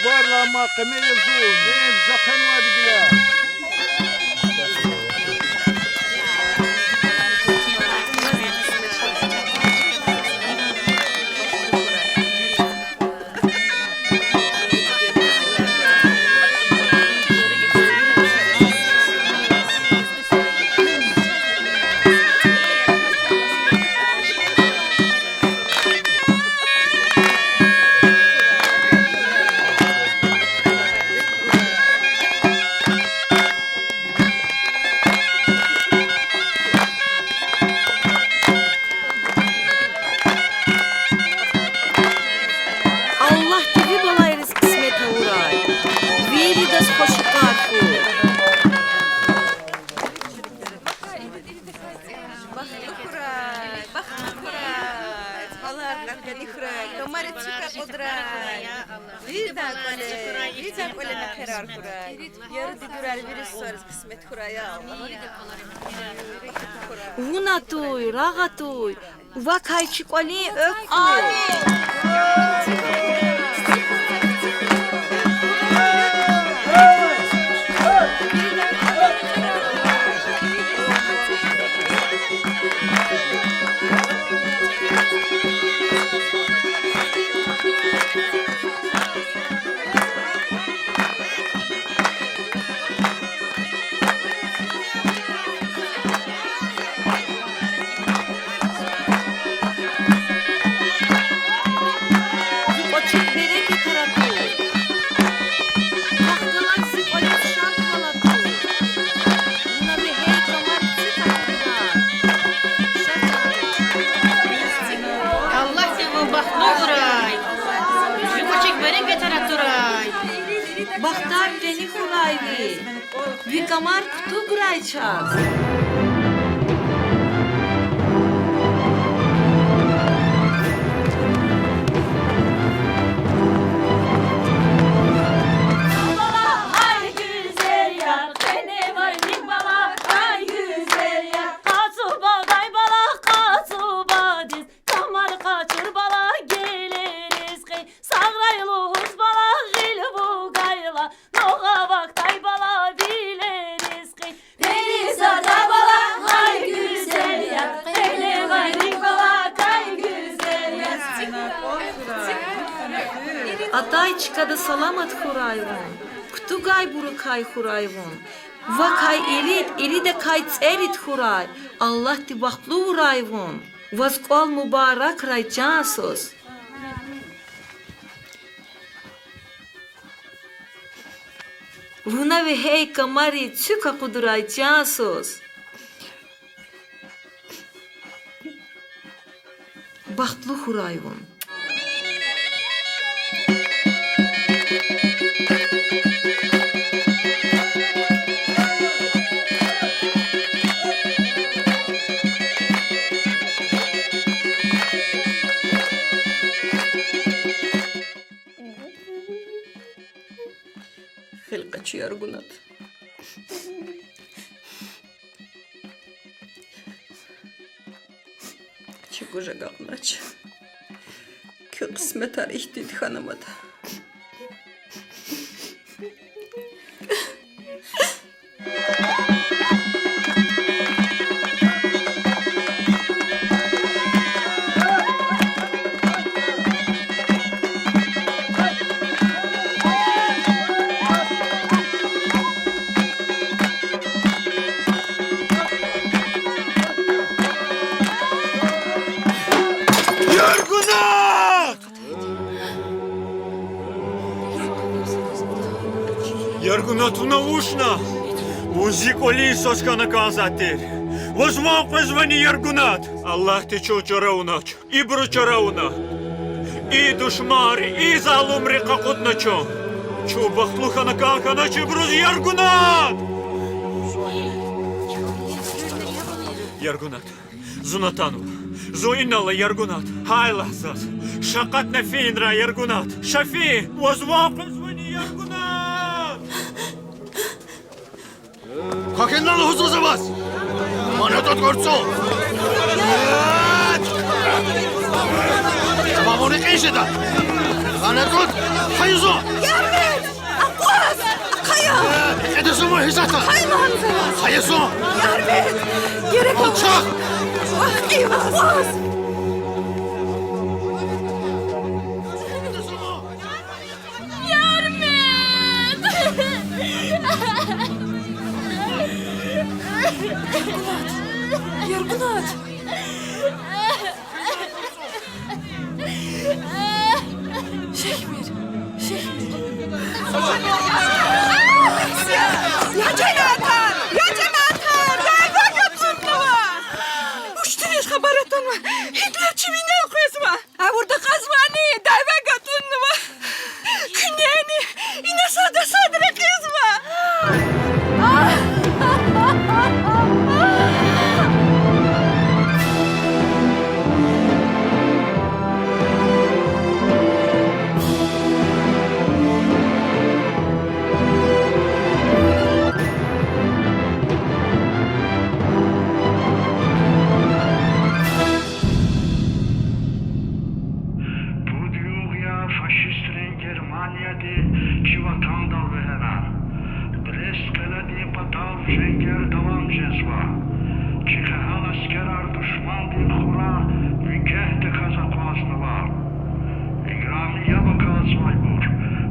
Варла ма къеме язу, не заханвайди гила. Аллагьди ви балайриз кьисмет авурай. Виридаз хвашикар хьуй. Бахтлу хьурай, бахтлу хьурай, балайрикай гъени хьурай, камари цуьк акъудрай. Виридан кӀвале, виридан кӀвале мехъерар хьурай. Яру дидурар вири сариз кьисмет хьурай, я Аллагь. Вун атуй, рагъ атуй, вакай чи кӀвалин экв хьуй. Зи кӀвачик берекатар атуй. Вахъ галаз зи кӀвализ шад квал атуй. Вуна вегьей камар цуьк акъудна. Шад квал. Аллагьди вун бахтлу хьурай. Зи кӀвачик берекатар атурай. Бахтар къени хьурай ви. Ви камар кутуграй чаз. Бала, ай гуьзел яр, къеневай рикӀ бала, ай гуьзел яр. Къацу бадай бала, къацу бадиз, камар къачур бала, геле ризкьи, сагърай лугьуз бала, гъил бугайла, ногъавахьдай бала, виле ризкьи. Перизада бала, ай гуьзел яр, къеневай рикӀ бала, ай гуьзел яр. Атай чкада саламат хьурай вун, кутугайбурукай хьурай вун. Вакай ирид, иридакай цӀерид хьурай, Аллагьди бахтлу авурай вун. Ваз кӀвал мубаракрай, чан свас. Вуна вегьей камари цуьк акъудрай, чан свас. Бахтлу хьурай вун. Хел къачу, Яргунат. Чи гуж агакьнач. Куь кьисметар ихьтинди хьанаматӀа. Яргунат! Яргунат, вуна вучна? Вун зи кӀвалин сос хьана кӀанзавай тир. Ваз ван къвезвани, Яргунат? Аллагьди чун чара авунач. Ибуру чара авуна. И душманри, и залумри къакъудна чун. Чун бахтлу хьана кӀан хьанач ибуруз, Яргунат! Яргунат. Зун атанва. Зун инал ала, Яргунат. Гьай Аллагь, заз ша акъатна фейинрай, Яргунат. Ша фейи, ваз ван къвезвани, Яргунат? Какенна лугьузва за ваз! Мана тӀвар цӀу! Мамуни кьин жеда! Ана тӀуд, хайи зун! Ярмет! Акъваз! Ахъая! Э, кьеда зун ма гьизата! Хайи лагьана заз! Хайи зун! Ярмет! Герек ава! Алчах! Вахкъи, акъваз! Ярмет! Яргунат! Яргунат! Шехьмир, Шехьмир. Я жемятар, я жемятар, дяве гатӀуннава! Вучтиниз хабар атанва, Гитлер чи винел къвезва. Гъавурда кьазвани, дяве гатӀуннава. Куьнени ина сада сад рекьизва. Пуд югъ я фашистрин Германиядин чи ватандал вегьена. Брест къеладин патав женгер давам жезва. Чи гьегьал аскерар душмандин хура муькуьдаказ акъвазнава. Играми яб акалзавайбур,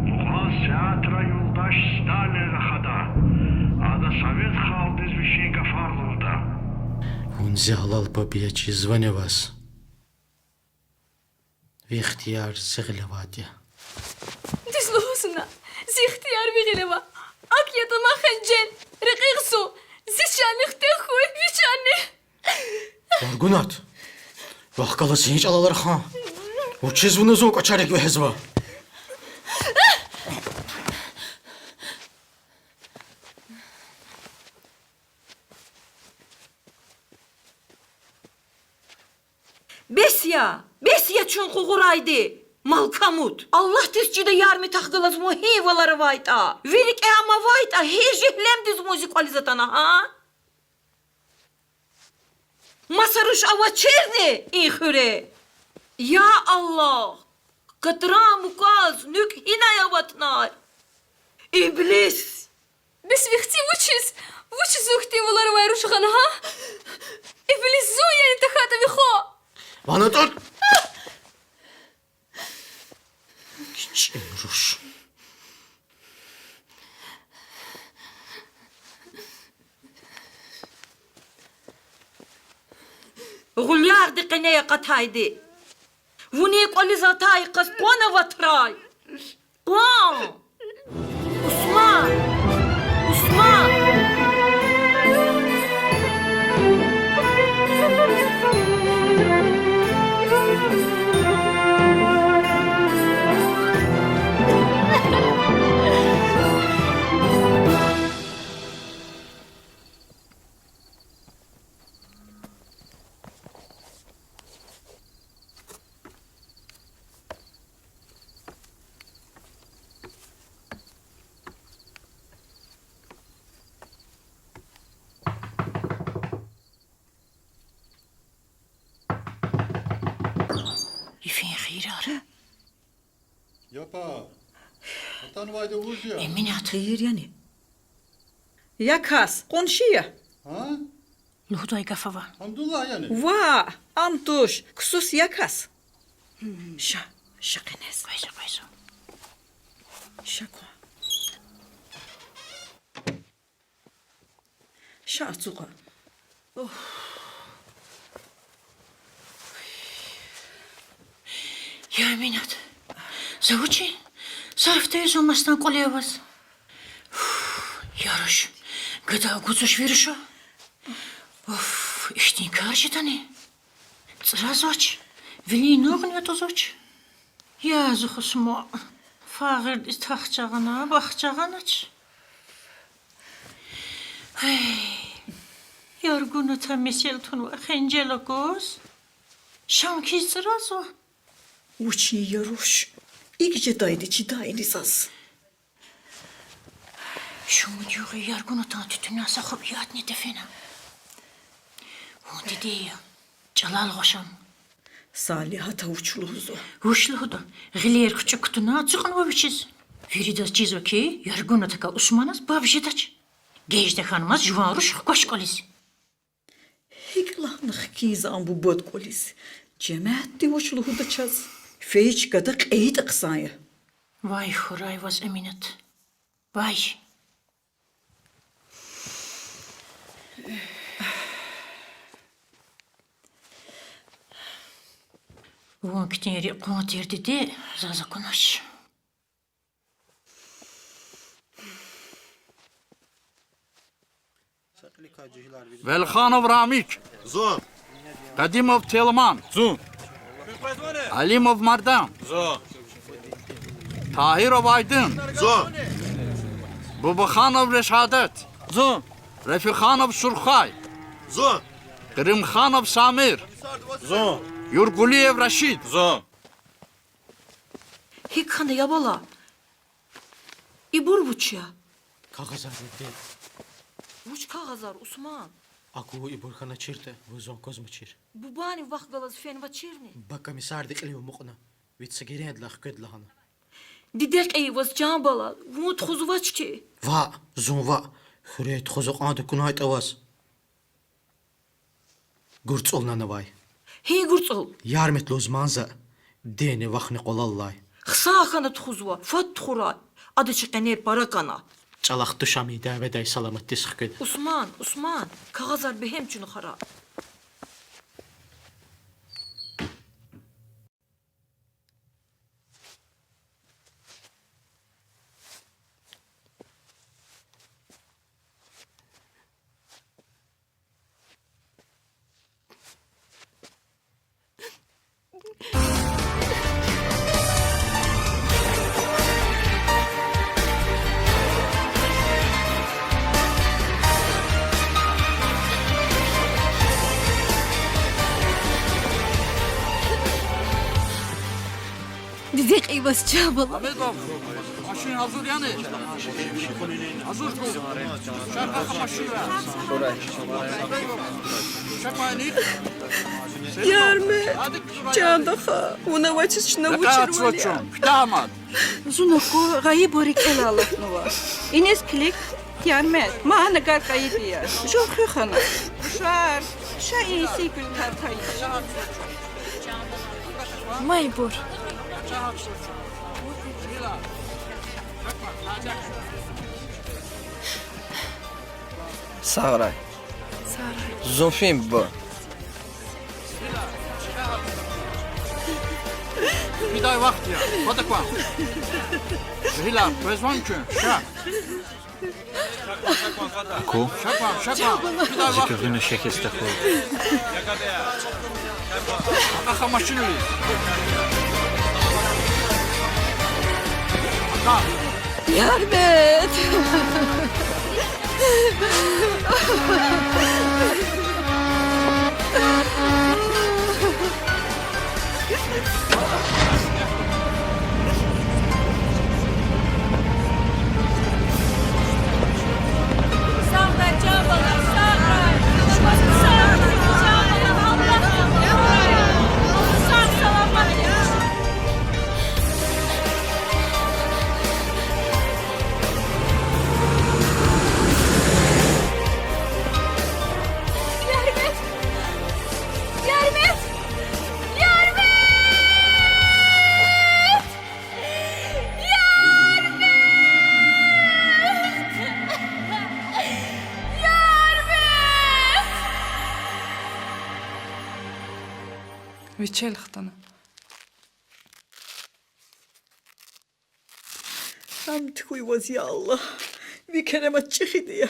мукьвал сятра юлдаш Сталин рахада. Ада совет халкьдиз вичин гафар лугьуда. Вун зи гьалал паб я, чизвани ваз? Ви ихтияр зи гъиле авайди я. Дуьз лугьузва на, зи ихтияр ви гъиле ава. АкӀ ятӀа ман хенжел, рекьихъ зун, зи чанни хтех хьуй, ви чанни. Яргунат! Вахъ галаз гьи чӀалал рахун? Вучиз вуна зун кӀвачерик вегьезва? Бес я, бес я чун къугъурайди, малкамут! Аллагьдиз чида, Ярмет, вахъ галаз вун гьи валар авайтӀа, ви рикӀе ам авайтӀа, гьи жегьеннемдиз вун зи кӀвализ атана, гьа? Маса руш авачирни и хуьре? Я Аллагь, катран муказ нуькӀ гьинай аватнай? Иблис! Бес ви хци вучиз, вучиз зун хьтин валар авай руш гъана, гьа? Иблис, зун яни тахьайтӀа ви хва? Ана тӀуд! КичӀе руш. Гъуьлягъди къене акъатайди. Вуни кӀвализ атай кас къван аватрай. Къван! Усман! Усман! Йифен хийирар. Япа, атанвайди вуж я? Эминат. Хийир яни? Я кас, къунши я. Гьа? Лугьудай гаф ава. Гьамдуллагь яни? Ва, ам туш, ксус я кас. Ша, ша къенез. Къвез за, къвез за. Ша кван. Ша ацукьа. Я Эминат, за вучин? Са гьафте я зун масадан кӀвале аваз. Я руш, гада агудзавач ви руша. Уф, ихьтин кар жедани? ЦӀразвач, вилин нугъни атӀузвач. Я зи хусма, фагъирдиз тахча гъана, бахча гъанач. Гьей, Яргуната месел тунвай хенжел акваз, шам хьиз цӀразва. Вучин, я руш, икӀ жедайди чидайни заз? Шумуд югъ я Яргунатан туьтуьнан са хупӀ ядни тефена. Вун диде я, чӀалал гъваш ам. Салигьата вуч лугьузва? Вуч лугьуда? Гъилер хчу кутуна ацукьнава вичиз. Виридаз чизва хьи, Яргуна такай Усманаз баб жедач. Гежда ханумаз жуван руш хкваш кӀвализ. ГьикӀ лагьана хкизва ам бубад кӀвализ? Жемятди вуч лугьуда чаз? Фейи чкада кьейитӀа хъсан я. Вай хьурай ваз, Эминат. Вай. Вун хьтин рикӀ къван тир, диде, заз акунач. Велханов Рамик. Зун. Къадимов Телман. Зун. Алимов Мардан. Зун. Тагьиров Айдун. Зун. Бубаханов Решадат. Зун. Рефиханов Шурхай. Зун. Кьримханов Самир. Зун. Юргулиев Рашид. Зун. ГьикӀ хьана, я бала? Ибур вуч я? Кагъазар, диде. Вуч кагъазар, Усман? Аку, ибур хьаначиртӀа, вун зун аквазмачир. Бубани вахъ галаз фенвачирни? Ба комиссарди кьилив амукьна, вич са герендилай хквед лагьана. Диде кьейи ваз, чан бала, вун тухузвач хьи. Ваъ, зун ваъ, хуьряй тухуз акьван акунайтӀа ваз. ГурцӀул нанавай. Гьи гурцӀул? Ярмет лугьуз ман за, дени-вахни къвалал алай. Хъсан хьана тухузва, фад тухурай. Ада чи къеняй пара кӀана. ЧӀалахъ туш, ам и дяведай саламатдиз хкведа. Усман, Усман, кагъазар бегьем чуьнуьхара. Диде кьейи ваз, чан бала. Гьамидов, машин гьазур яни? Гьазур хьуй. Ша, къахъа машинра. Ша, къайни. Ярмет, чан даха, вуна авачиз чна вуч ийирвал я? Куьтягь мад. Зун аку, гъайибур рикӀелай алатнава. Иниз килиг, Ярмет, ма гьана гар кьейиди я. Жув хуьх гьана. Рушар, ша, и сикуьл тартай. Майбур. Сагърай. Сагърай. Зун фин, буба. Фидай вахт я, фада кван. Жегьилар, къвезвани куьн? Ша. Ку? Ша кван, ша кван. Фидай вахт я. Зи куьгъуьна шехьиз тахьуй. Акьаха машинриз. Акьах. Ярмет! Ярмет! Ярмет! Ярмет! Ярмет! Ярмет! Вичел хтана. Гьамд хьуй ваз, я Аллагь, ви керемат чӀехиди я.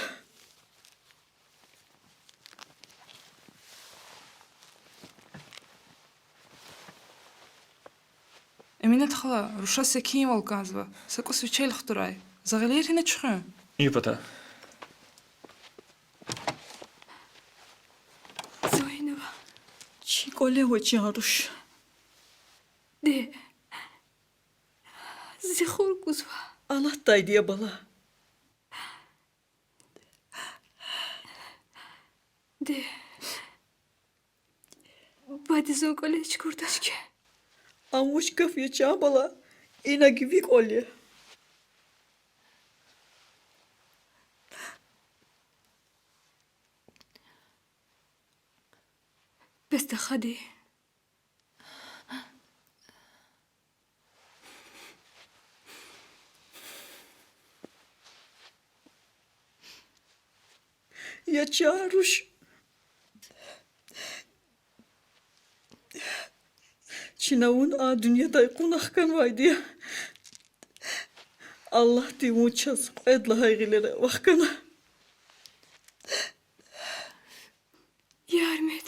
Эминат хала, руша секинвал кӀанзава, са кӀус вичел хтурай. За гъилер гьина чуьхуьн. И пата. Зайнава. Чи кӀвале ава, чан руш. Де. Зи хур гузва. Алатдайди я, бала. Де. Ба Ди зун кӀвализ чукурдач хьи. Ам вуч гаф я, чан бала? Ина гьи ви кӀвал я? Бес тахьайди. Я чан руш. Чна вун а дуьньядай кьуна хканвайди я. Аллагьди вун чаз кьвед лагьай гъилера вахкана. Ярмед.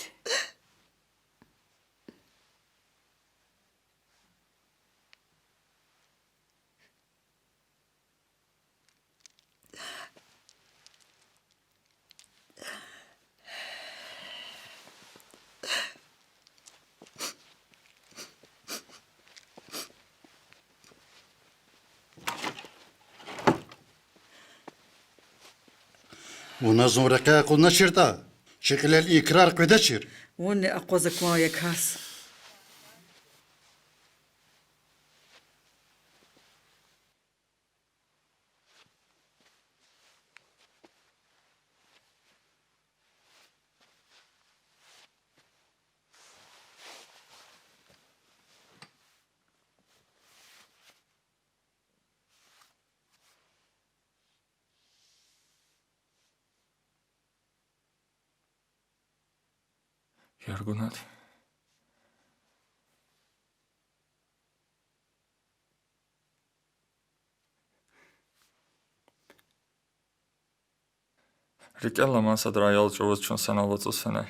Вуна зун рекьяй акъудначиртӀа, чи кьилел и крар къведачир. Вунни акъваз кван я кас. Яргунат. РикӀел аламан садра аял чӀавуз чун санал вацӀуз фенай.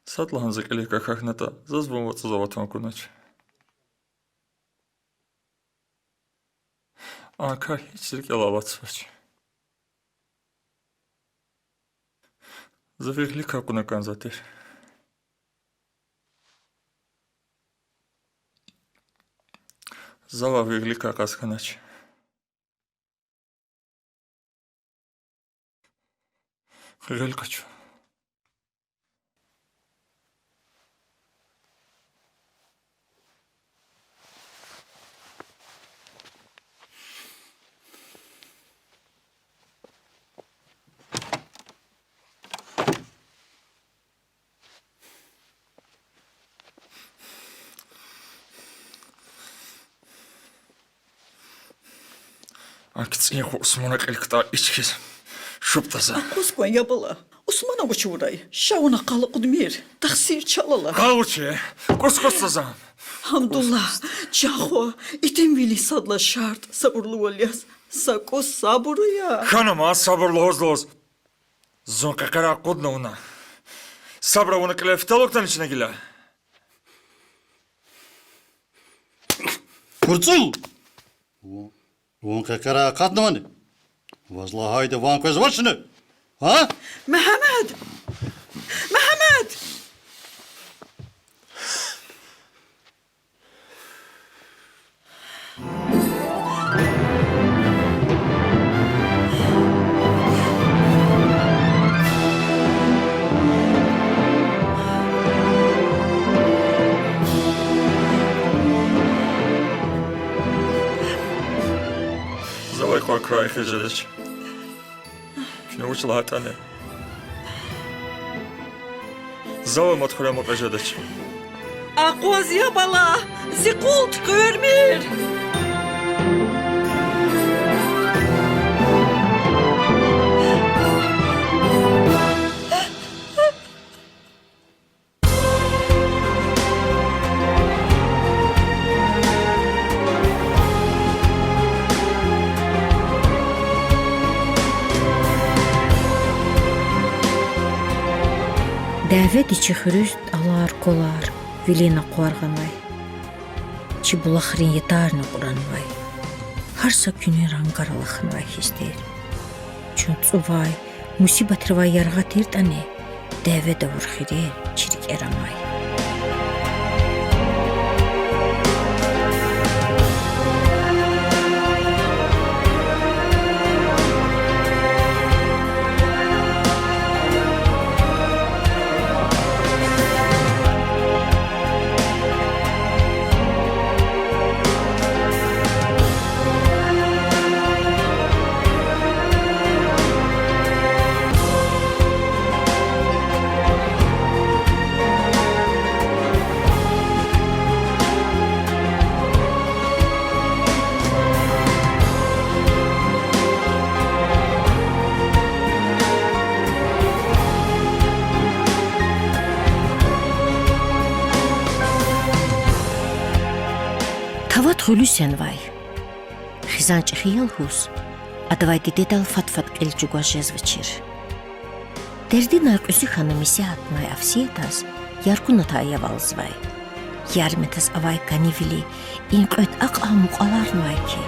Садлагьана за кьилик акахьнатӀа, заз вун вацӀуз аватун акунач. А кар гьич рикӀелай алатзавач. За ви гъиликай кьуна кӀанзавай тир. Завай ви гъиликай кьаз хьанач. Гъил къачу. А кицӀин хва Усмана кьил кутӀа ичкиз шубтӀа за. Акъваз кван, я бала. Усмана вуч авурай? Ша вуна къал акъудмир. Тахсир чал ала. Къал вуч я? КӀус-кӀус за за. Гьамдуллагь, чан хва, итимвилин сад лагьай шартӀ сабурлувал яз. Са кӀус сабур ая. Хьана ман сабур лугьуз-лугьуз. Зун къекъера акъудна вуна. Сабур авуна кьиле фитал хтанвачни гила? КурцӀул! Вун къекъера акъатнавани? Ваз лагьайди ван къвезвачни? А? Мегьамед! Мегьамед! Завай кьван край хьиз жедач. Куьне вуч лагьайтӀани, завай мад хуьре амукьиз жедач. Акъваз, я бала, зи къул туькӀуьрмир. Дяведи чи хуьруьз тӀалар-квалар вилин акъвар гъанвай. Чи булахрин ятарни кьуранвай. Гьар са куьнин рангар алахнавай хьиз тир. Чун цӀувай, мусибатривай яргъа тиртӀани, дяведа авур хирер чи рикӀера амай. Улуьсенвай. Хизан чӀехи я лугьуз, адавай дидедал фад-фад кьил чӀугваз жезвачир. Дердинай кьуьзуь хьана месе гьатнавай Авсиятаз Яргунат аявалзавай. Ярметаз авай кӀанивили и кьвед акьван мукьваларнавай хьи.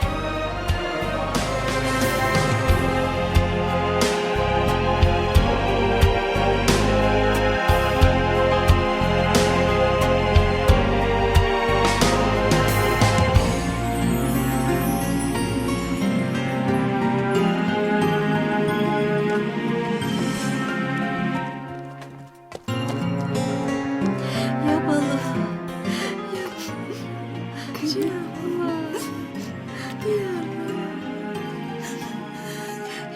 Я бала, я, я бала, я,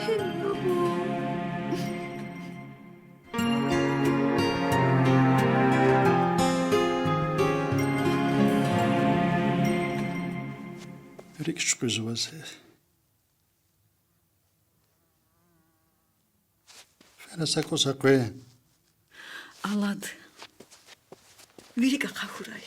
я бала. РикӀ чуькьуьзва зи. Фена са кӀус къвен. Алад. Ви рикӀ ахъа хьурай.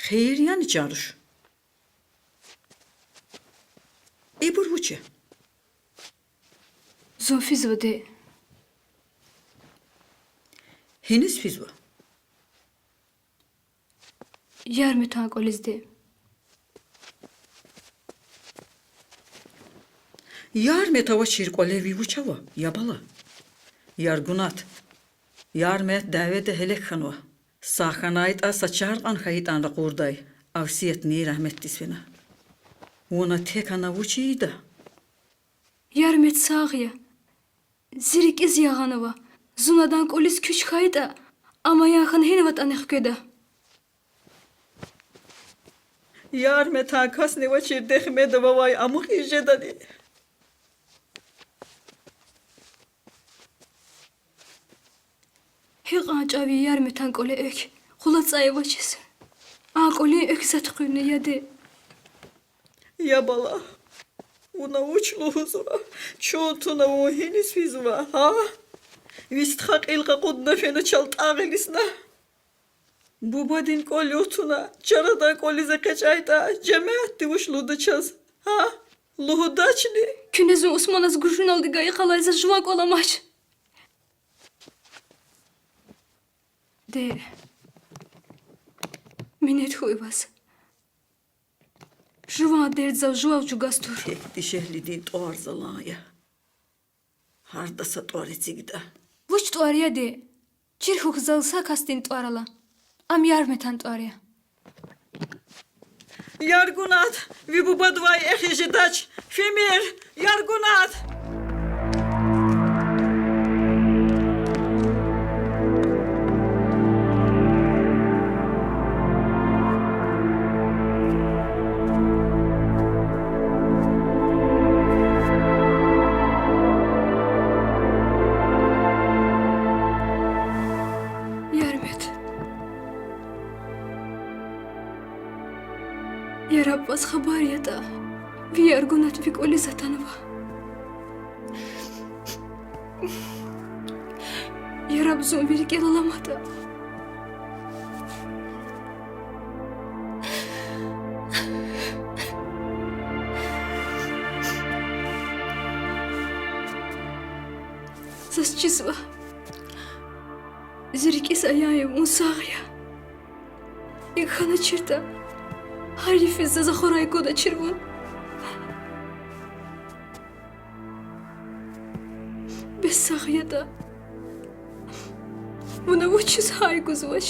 Хийир яни, чан руш? Ибур вуч я? Зун физва, де. Гьиниз физва? Ярметан кӀвализ, де. Ярмет авачир кӀвале ви вуч ава, я бала? Яргунат. Ярмет дяведа гьелек хьанва. Сагъ хьанайтӀа, са чар кьван хьайитӀан ракъурдай, Авсиятни рагьметдиз фена. Вуна тек ана вуч ийида? Ярмет сагъ я. Зи рикӀиз ягъанва. Зун адан кӀвализ куьч хьайитӀа, ам аян хьана гьинаватӀани хкведа. Ярметан касни авачир дехмеда вавай амукьиз жедани? Гьикьван чӀав я Ярметан кӀвале экв, къула цӀай авачиз. А кӀвалин экв за туькӀуьрна, я де. Я бала, вуна вуч лугьузва? Чун туна вун гьиниз физва, гьа? Ви стха кьил къакъудна фена, чалтӀа гъилисна. Бубадин кӀвал ютуна, чарадан кӀвализ экъечӀайтӀа, жемятди вуч лугьуда чаз, гьа? Лугьудачни? Куьне зун Усманаз гужуналди гайи къалай заз жуван кӀвал амач. Де, минет хьуй ваз. Жуван дерт зав жував чӀугваз тур. Тек дишегьлидин тӀвар залан я. Гьарда са тӀвар эцигда. Вуч тӀвар я, де? Чир хьухь, зал са касдин тӀвар ала. Ам Ярметан тӀвар я. Яргунат, ви бубадивай эхиз жедач. Фимир, Яргунат! Ярмет. Яраб ваз хабар ятӀа, ви Яргунат ви кӀвализ атанва. Яраб зун ви рикӀел аламатӀа. Заз чизва. Зи рикӀиз ая, вун сагъ я. ИкӀ хьаначиртӀа, гьар йифиз заз ахварай кӀваначир вун. Бес сагъ ятӀа, вуна вучиз гьай гузвач?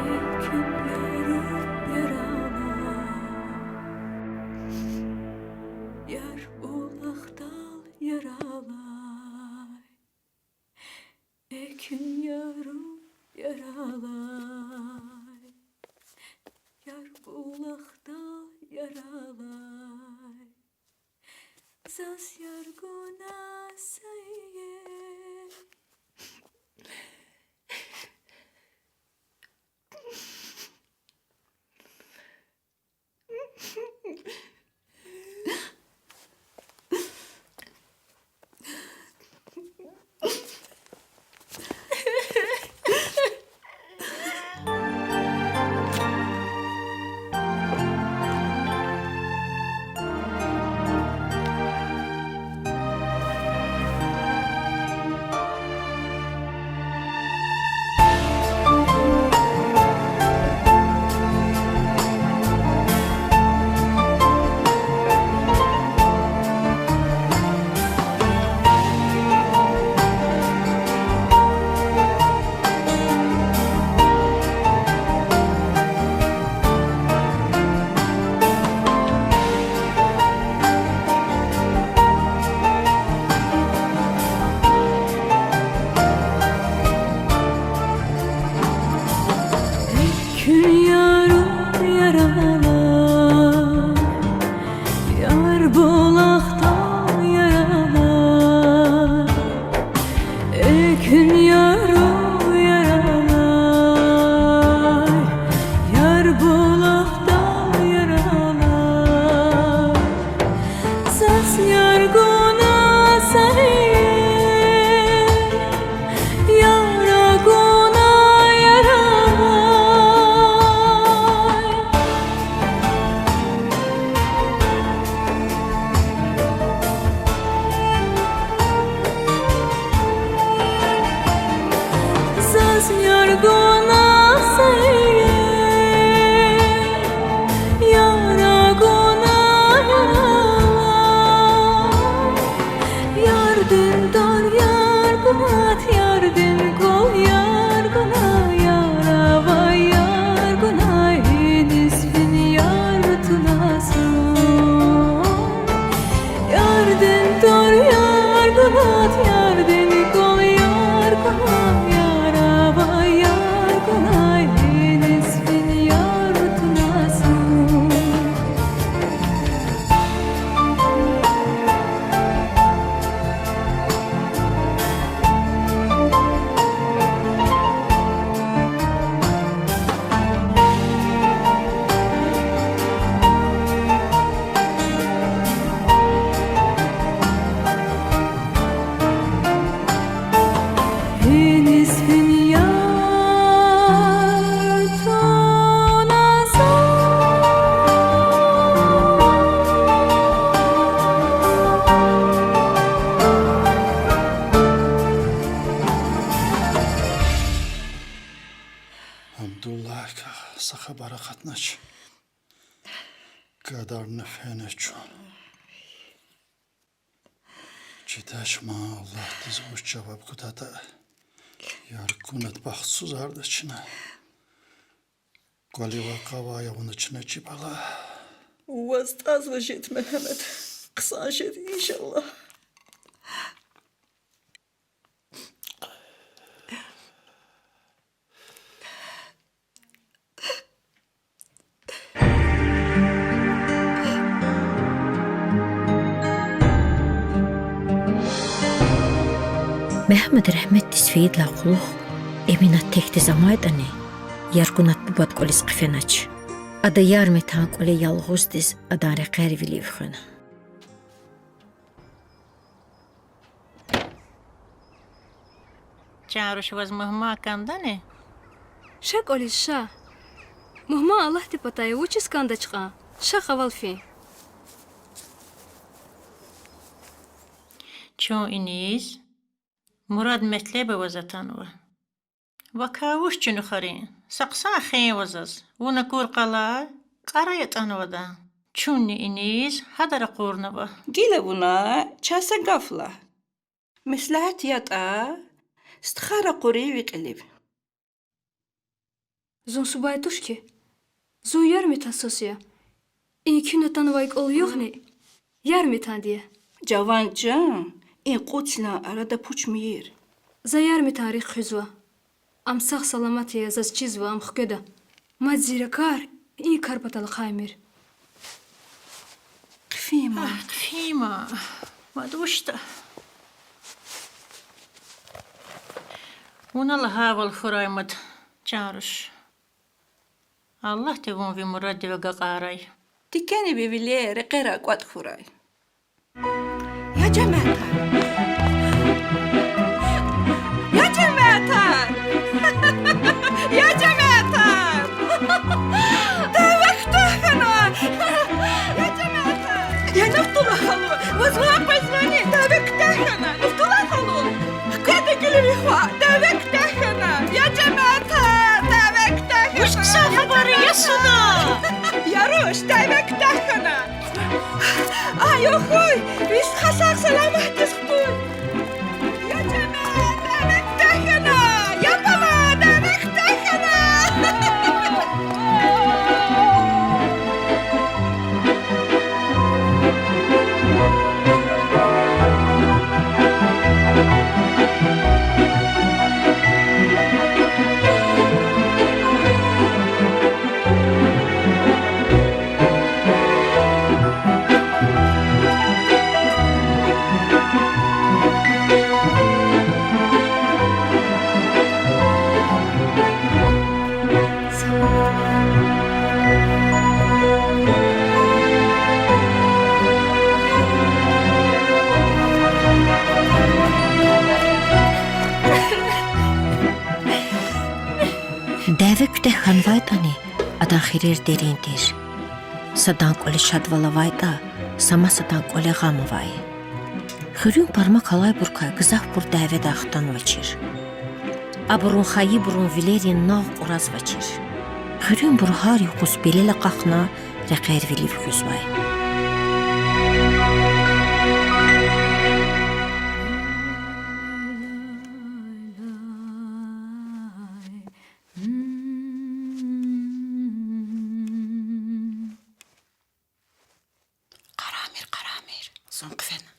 Экуьн яру яралай, яр булахдал яралай. Экуьн яру яралай, яр булахдал яралай. Заз яр гуна сая. Экуьн яру яралай, яр булахдал яралай. Экуьн яру яралай, яр булахдал яралай. Заз яр гуна сая, яр гуна яралай. Заз яр гуна сая, яр гуна яралай. Ярдин тӀвар яр гунат, ярдин кӀвал яр гунай, яр авай яр гунай, иниз фин яр туна зун. Ярдин тӀвар яр гунат, ярдин кӀвал яр гунай, яр авай яр гунай, иниз фин яр туна зун. Иниз фин яр туна зун. Абдуллагь, са хабар акъатнач. Гадарна фена чун. Чидач ман, Аллагьдиз вуч жаваб гудатӀа. Яргунат бахтсузарда чна. КӀвале вакъа авай авуна чна чи бала. Ваз тӀазвай жеди, Мегьамед. Хъсан жеди, иншаллагь. Мегьамед рагьметдиз фейидалай кьулухъ Эминат текдиз амайтӀани, Яргунат бубад кӀвализ хъфенач. Ада Ярметан кӀвале ялгъуздиз адан рекьер вилив хвена. Чан руш, ваз мугьман кӀандани? Ша кӀвализ, ша. Мугьман Аллагьди патай я, вучиз кӀандач кьван? Ша хавал фин. Чун иниз Мурад метлеб аваз атанва. Вакай вуч чуьнуьхарин, са хъсан хенва заз, вун акур къалай кӀара ятӀанвадан. Чунни иниз гьадар акъурнава. Гила вуна чаз са гаф лагь. Меслягьат ятӀа, стха ракъури ви кьилив. Зун субай туш хьи, зун ярмитан сус я. И куьн атанвай кӀвал югъни ярмитанди я. Жаван чан, и кьуд синан арада пуч мийир. За ярмитан рехъ хуьзва. Ам сагъ-саламат я, заз чизва, ам хкведа. Мад зи ракӀар и кар патал ахъаймир. Хъфин ман. Агь, хъфин ман. Мад вучда? Вуна лагьайвал хьурай мад, чан руш. Аллагьди вун ви мураддив агакьарай. Тикени ви вилер рекьера кӀватӀ хьурай. Я жемятар! Я жемятар! Я жемятар! Дяве куьтягь хьана! Я жемятар! Я Нуфтулла халу! Ваз ван къвезвани? Дяве куьтягь хьана! Нуфтулла халу! Хкведа гила ви хва! Дяве куьтягь хьана! Я жемятар! Дяве куьтягь хьана! Вуч хъсан хабар я, я суна? Я руш, дяве куьтягь хьана! Ай, юхуй, ви стха сагъ-саламатдиз хтун. Я жемят, дяве куьтягь хьана! Я бала, дяве куьтягь хьана! Дяве куьтягь хьанвайтӀани, адан хийирар дерин тир. Садан кӀвале шадвал авайтӀа, са масадан кӀвале гъам авай. Хуьруьн пармак алайбурукай гзафбур дяведай хтанвачир. Абурун хайибурун вилерин нагъв кьуразвачир. Хуьруьнбуру гьар юкъуз пелел акьахна, рекьер вилив хуьзвай. Къарамир, къарамир, зун хъфена.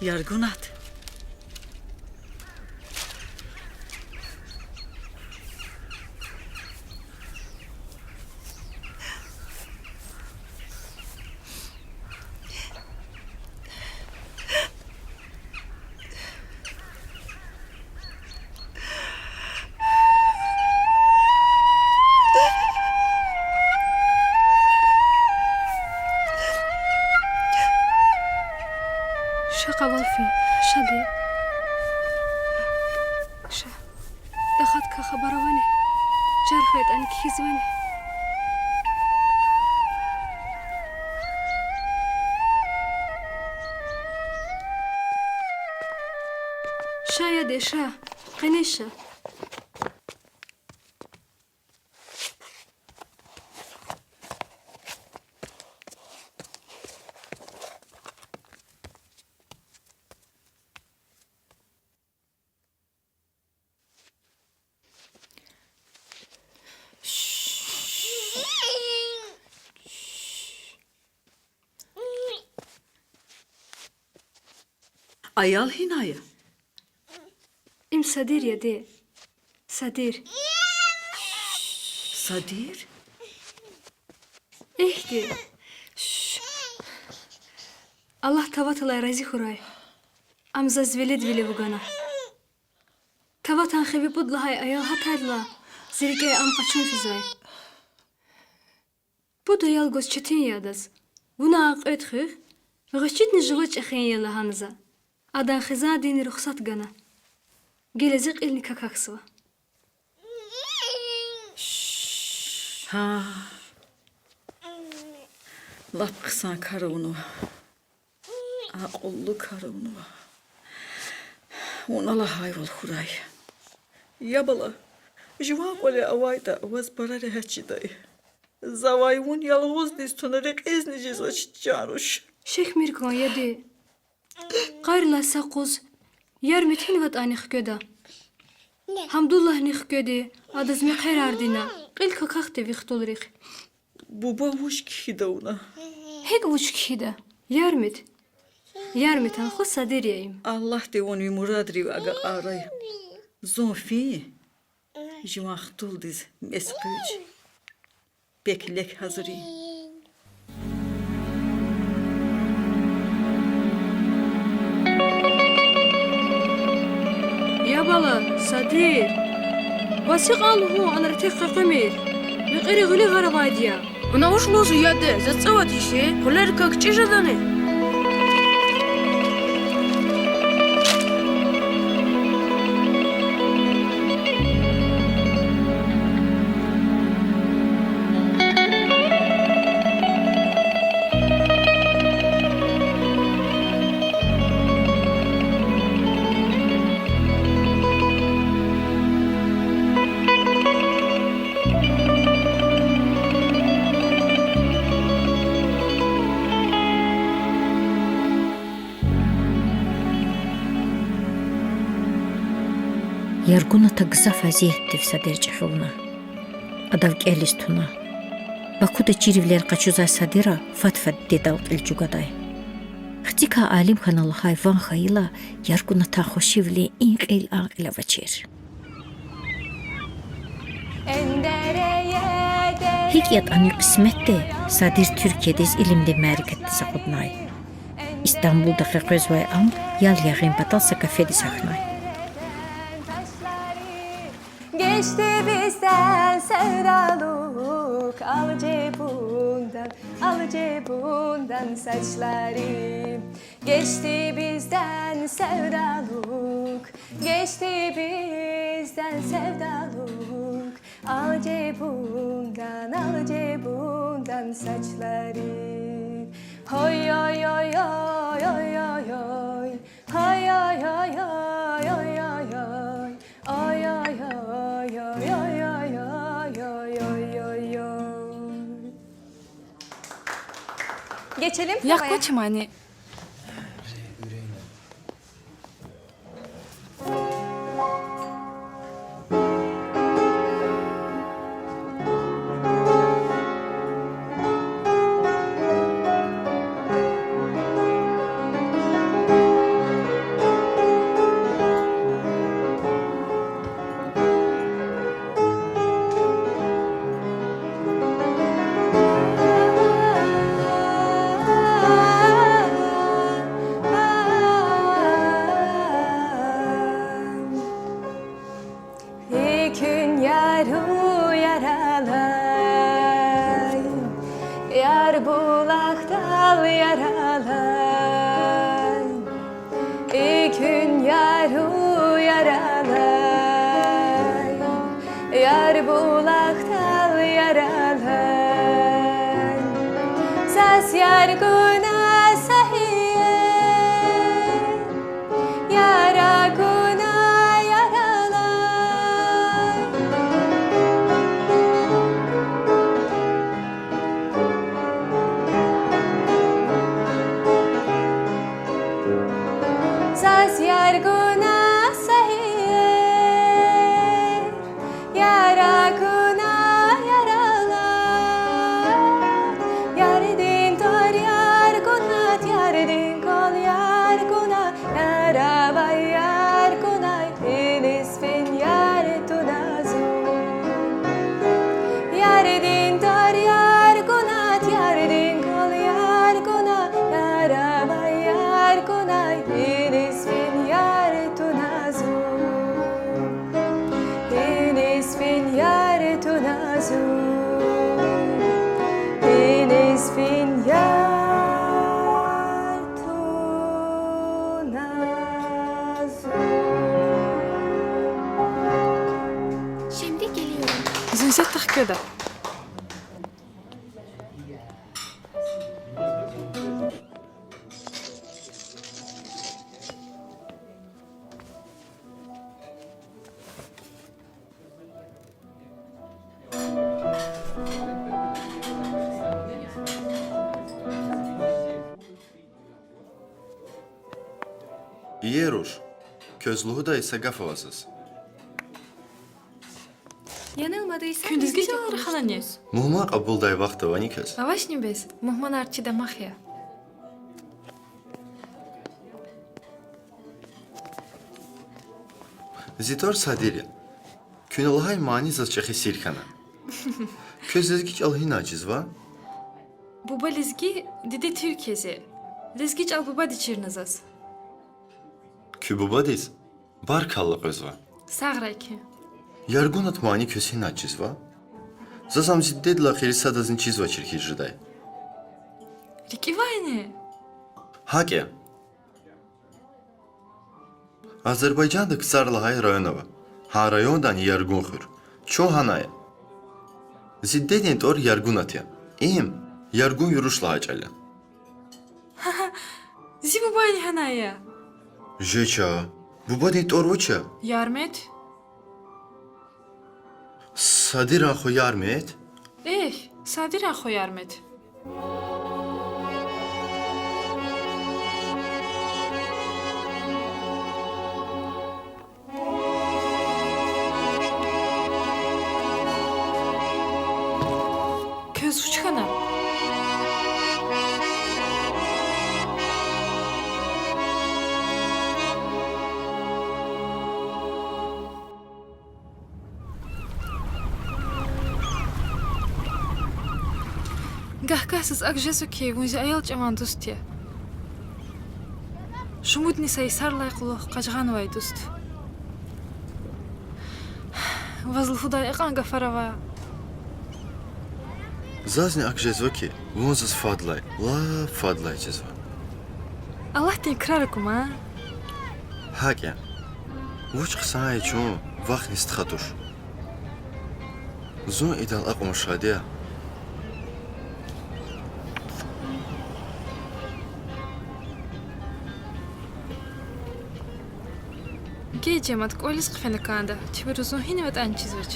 Яргунат. Ша къавал фин, шади. Ша. Тахьайтӏа хабар авани? Чар хьайитӏани кхьизвани? Ша, яди, ша. Къене ша. Аял гьинай я? Им Садир я, де. Садир. Садир? Эхди. Аллагь таваталай рази хьурай. Ам заз веледвиле вугана. Таватан хиве пуд лагьай аял гьатайдалай Зи рикӀе ам къачун физвай. Пуд аял гваз четин я адаз. Вуна а кьвед хуьх, гъвечӀидни жува чӀехи я лагьана за. Адан хизандин рухсат гана. Гила зи кьилни какахьзава. Гьа. Лап хъсан кар авунва. Акьуллу кар авунва. Вуна лагьайвал хьурай. Я бала, жуван кӀвале авайтӀа, ваз пара регьят жедай. Завай вун ялгъузниз туна рекьизни жезвач, чан руш. Шехьмир кван, яди. Къарилай са къуз Ярмит гьинватӀани хкведа. Гьамдуллагьни хкведи, адаз мехъерар дина, кьил какахьда ви хтулрихъ. Буба вуч кхьида вуна? ГьикӀ вуч кхьида? Ярмит. Ярмитан хва Садир я им. Аллагьди вун ви мурадрив агакьарай. Зун фин, жуван хтулдиз мез хъийиз. Пек лек гьазур я. Я бала, Садир, ваз гьикьван лугьун, ана ретех къекъвемир. Мекьери гъуьлуьгъар авайди я. Вуна вуч лугьузва, яде, заз цӀувад йис я, къуьлерикай кичӀе жедани? Яргуната гзаф азиятдив Садир чӀехи авуна. Адав кӀелиз туна. Бакуда чирвилер къачузвай Садира фад-фад дедал кьил чӀугвадай. Хцикай алим хьана лагьай ван хьайила, Яргунатан хвешивилин и кьил а кьил авачир. ГьикӀ ятӀани кьисметди Садир Туьркиядиз илимдин мярекатдиз акъуднай. Истамбулда къекъвезвай ам ял ягъин патал са кафедиз гьахьнай. Geçti bizden sevdalık, al cebundan, al cebundan saçları. Geçti bizden sevdalık, geçti bizden sevdalık. Al cebundan, al cebundan saçları. Hoy, oy, oy, oy, oy, oy, oy. Hay, ay, ay, ay, ay, ay, ay. Ay, ay, ay, ay, ay, ay, ay, ay, ay, ay, ay. Geçelim provaya. Yakma çimani. İlk gün yar uyar alay, yar bulakdal yar alay. İlk gün yar uyar alay, yar bulakdal yar alay. Zaz Yarguna sahiye, yara guna yar alay. Иниз фин яр туна зун. Şimdi geliyorum. Зун исятда хкведа. Иер руш, квез лугьудай са гаф ава заз. Yanılmadıysam, куьн лезги чӀалал раханани? Мугьман кьабулдай вахт авани квез? Авачни бес, мугьманар чи дамах я. Зи тӀвар Садир я. Куьне лагьай мани заз чӀехи сир хьана. Квез лезги чӀал гьинай чизва? Буба лезги, диде туьрк я зи. Лезги чӀал бубади чирна заз. Куь бубадиз баркалла къвезва. Сагърай куьн. Яргунат мани квез гьинай чизва? Заз ам зи дидедилай къири садазни чизвачир хьиз жедай. РикӀивайни? ГьакӀ я. Азербайжанда КцӀар лагьай район ава. Гьа райондани Яргун хуьр. Чун гьанай я. Зи дидедин тӀвар Яргунат я. Им Яргун юруш лагьай чӀал я. Зи бубани гьанай я. Жеч а. Бубадин тӀвар вуч я? Ярмет. Садиран хва Ярмет? Эхь, Садиран хва Ярмет. Квез вуч хьана? Гагь-гагь заз акӀ жезва хьи, вун зи аял чӀаван дуст я. Шумудни са йисарилай кьулухъ къажгъанвай дуст. Ваз лугьудай акьван гафар ава. Зазни акӀ жезва хьи, вун заз фадлай, лап фадлай чизва. Аллагьдин крар акума. ГьакӀ я. Вуч хъсан я чун, вахни стха туш. Зун идал акьван шад я. Гей, Жемат, кӀвализ хъфена кӀанда, чибуруз зун гьиниватӀани чизвач.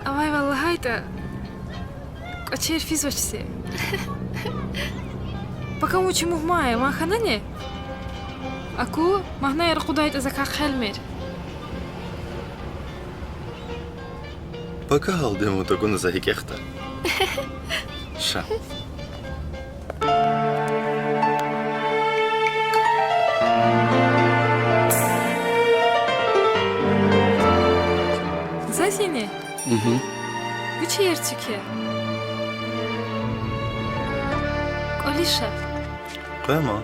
Авайвал лагьайтӀа, кӀвачер физвач зи. Пака вун чи мугьман я, ван хьанани? Аку, магьнаяр акъудайтӀа, закай хъелмир. Пакагьалди вун тагуна за гьикӀ хьтӀа. Ша. Заз яни? Вуч иер цуьк я? КӀвализ ша. Къвема.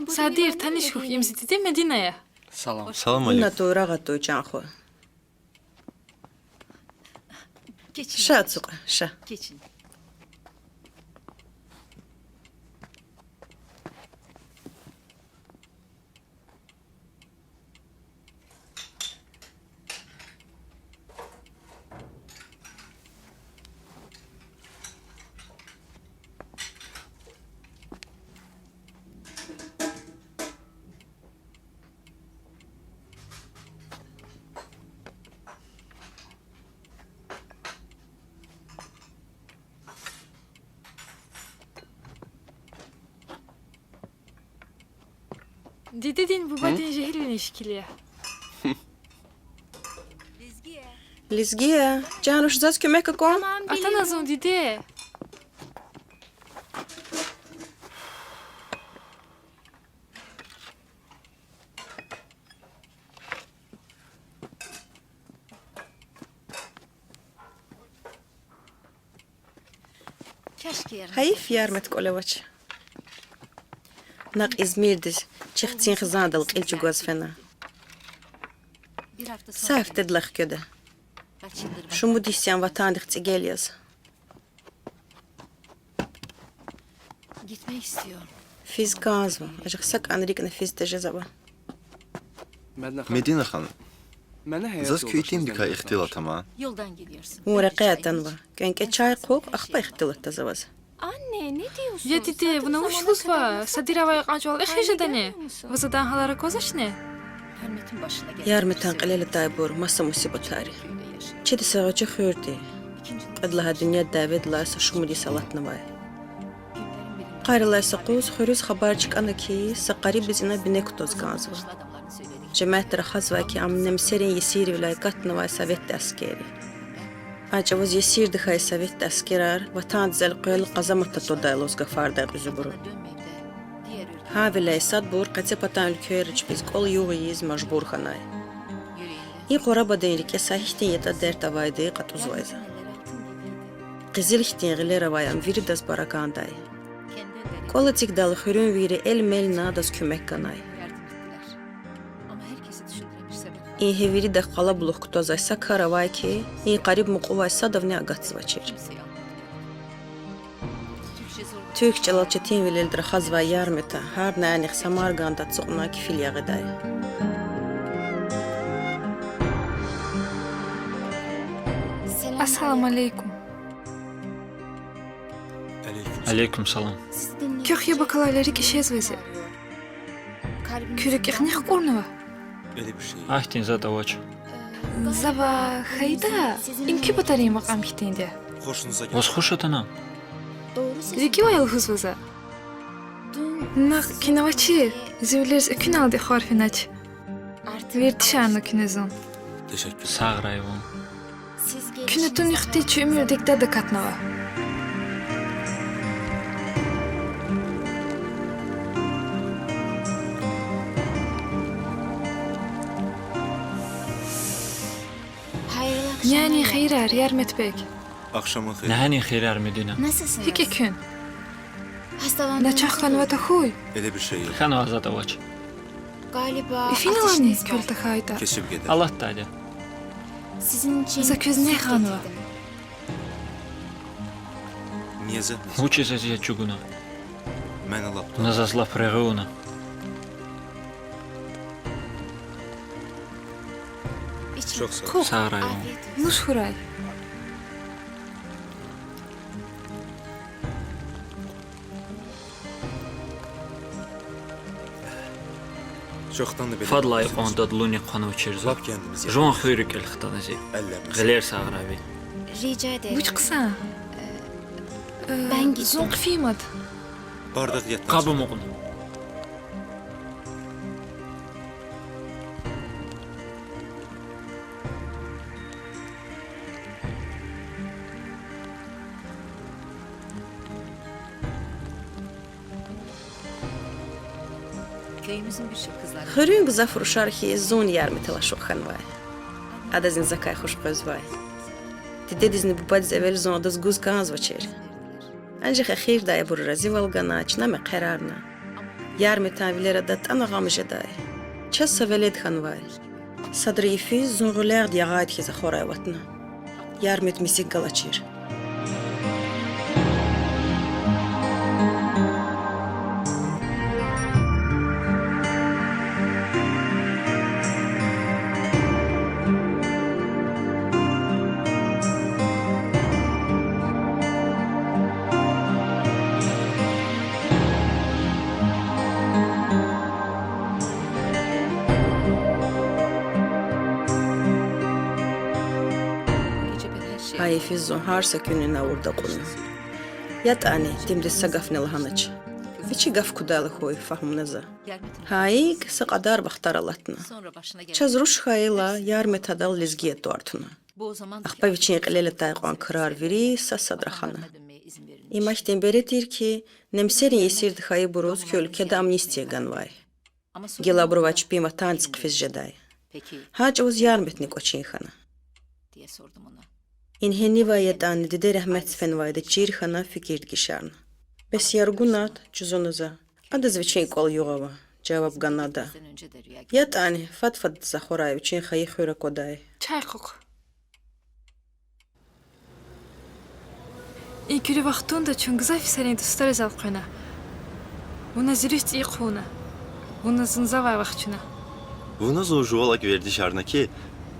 Садир, таниш хьухь, им зи диде Медина я. Салам. Салам алейкум. Миннатдурар гъатуй, чан хва. Ша, ацукьа, ша. Дидедин, бубадин жегьилвилин шикил я. Лезги я. Чан руш, заз куьмек акун? Атана зун, диде. Гьайиф, Ярмет кӀвале авач. Накь Измирдиз чи хцин хизандал кьил чӀугваз фена. Са гьафтедилай хкведа. Шумуд йис я ам ватандихъ цӀигел яз. Физ кӀанзава, анжах сакӀани рикӀ физ тежезава. Медина ханум, заз куь итимдикай ихтилат ама. Вун рекье атанва. КӀвенкӀве чай хъухъ, ахпа ихтилатда за ваз. Я диде, вуна вуч лугьузва? Са дирявай кьван чӀавал эхиз жедани? Ваз адан гьалар аквазвачни? Ярметан кьилел атайбур маса мусибатар я. Чиди са гъвечӀи хуьр тир. Кьвед лагьай дуьньяд дяведилай са шумуд йис алатнавай. Къарилай са къуз хуьруьз хабар чкӀана хьи, са къарибриз ина бине кутаз кӀанзава. Жемятди рахазвай хьи, ам немсерин есирвиляй катнавай советдин аскер я. А чӀавуз есирди хьайи советдин аскерар ватандиз элкъвел къазаматда твадай лугьуз гафардай кьуьзуьбуру. Гьавиляй садбур къецепатан уьлквейра чпиз кӀвал-югъ ийиз мажбур хьанай. И къварабадин рикӀе са гьихьтин ятӀа дерт авайди кьатӀузвай за. Къизил хьтин гъилер авай ам виридаз пара кӀандай. КӀвал эцигдайла хуьруьнвийри эл-мелна адаз куьмек ганай. Ингье виридак къалабулух кутазвай са кар авай хьи, и къариб мукьувай садавни агатзавачир. Туьрк чӀалал четинвилелди рахазвай Ярмета гьар нянихъ Самарганда ацукьна кефил ягъидай. Ассаламу алейкум. Алейкум салам. Квехъ яб акалайла рикӀ ишезва зи. Куь рикӀ ихьтин хкӀурнава? Ахьтин затӀ авач. За ваз хьайитӀа, им куь патарин макьам хьтинди я. Ваз хуш атана? РикӀивай лугьузва за. Накь куьне авачир, зи вилериз экуьналди хвар фенач. Вердишарна куьне зун. Сагърай вун. Куьне тун ихьтин чи уьмуьрдик дад акатнава. Нянин хийирар, Ярметбег. Нянин хийирар, Медина. ГьикӀ я куьн? Начагъ хьанва тахьуй? Хьанвай затӀ авач. Ифин алани, квел тахьайтӀа? Алатдайди я. За квез негь гъанва. Вучиз азият чӀугуна? Вуна заз лап регъуь авуна. Хъухъ. Сагърай вун. Нуш хьурай. Фадлай кьван дадлуни хъванвачир за. Жуван хуьр рикӀел хтана зи. Гъилер сагърай ви. Вуч хъсан? Зун хъфин мад. Къаб амукьна. Хуьруьн гзаф рушар хьиз зунни Ярметал ашукь хьанвай. Адазни закай хуш къвезвай. Дидедизни бубадиз эвел зун адаз гуз кӀанзавачир. Анжах эхирдай абуру разивал гана, чна мехъерарна. Ярметан вилера датӀана гъам жедай. Чаз са велед хьанвай. Садра йифиз зун гъуьлягъди ягъайди хьиз ахварай аватна. Ярмет мисик галачир. Гьа йифиз зун гьар са куьнин авурда акьуна. ЯтӀани, тимдиз са гафни лагьанач. Вичи гаф кудайла хьуй, фагьумна за. Гьа икӀ са кьадар вахтар алатна. Чаз руш хьайила, Ярмет адал лезгияд тӀвар туна. Ахпа вичин кьилел атай кьван крар вири сад-сад рахана. Им ахьтин бере тир хьи, немсерин есирди хьайибуруз куь уьлкведа амнистия ганвай. Гила абурувай чпин ватандиз хъфиз жедай. Гьа чӀавуз Ярметни кӀвачин хьана. Ингье нивай ятӀани диде рагьметдиз фенвайди чир хьана фикир дегишарна. Бес яргунатӀ, жузуна за. Адаз вичин кӀвал югъ ава, жаваб гана ада. ЯтӀани фад-фад захварай вичин хайи хуьр аквадай. Чай хъухъ. И куьруь вахтунда чун гзаф йисарин дустариз элкъвена. Вуна зи руьгь цӀийи хъувуна. Вуна зун завай вахчуна. Вуна зун жувал акӀ вердишарна хьи,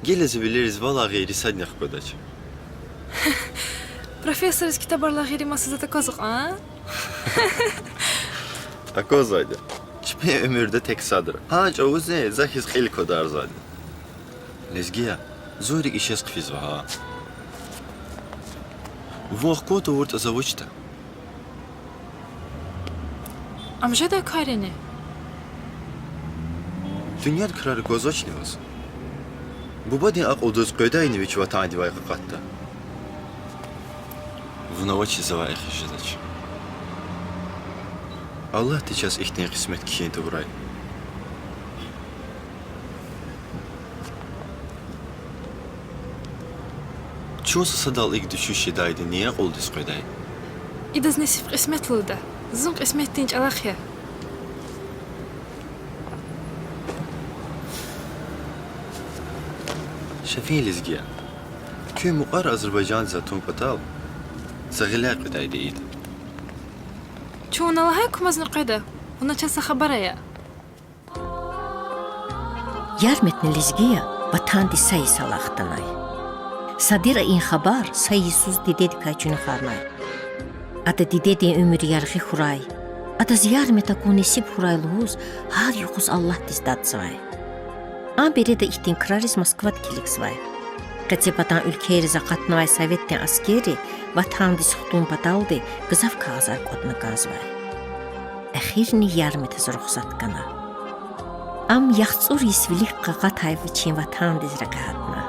гила зи вилериз валай гъейри садни хкведач. Профессорриз китабрилай гъейри маса затӀ аквазва кьван? Аквазвайди. Чпин уьмуьрда тек садра. Гьа чӀавузни за хьиз кьил квадарзавайди. Лезги я, зун рикӀ ишез хъфизва гьа. Вун ахкун тавуртӀа, за вучда? Ам жедай кар яни? Дуьньяда крар аквазвачни ваз? Бубадин акьулдиз къведайни вич ватандивай къакъатда? Вун авачиз завай эхиз жедач. Аллагьди чаз ихьтин къисмет кхьин тавурай. Чун са садал икӀ дуьшуьш жедайди ни акьулдиз къведай? Идаз несиб кьисмет лугьуда. Зун кьисметдин чӀалахъ я. Ша фин, лезги я. Куь мукьвара Азербайжандиз атун патал са гъиляй къведайди ида. Чун вуна лагьай кумазни къведа, вуна чаз са хабар ая. Ярмитни лезги я ватандиз са йисалай хтанай. Садра и хабар са йисуз дидедикай чуьнуьхарнай. Ада дидедин уьмуьр яргъи хьурай, адаз Ярмит акун несиб хьурай лугьуз гьар юкъуз Аллагьдиз дадзавай. А береда ихьтин крариз Москвада килигзавай. Къецепатан уьлквейриз акъатнавай советдин аскерри ватандиз хтун паталди гзаф кагъзар кӀватӀна кӀанзавай. Эхирни Ярмитаз рухсат гана. Ам яхцӀур йис вилик къакъатай вичин ватандиз рекье гьатна.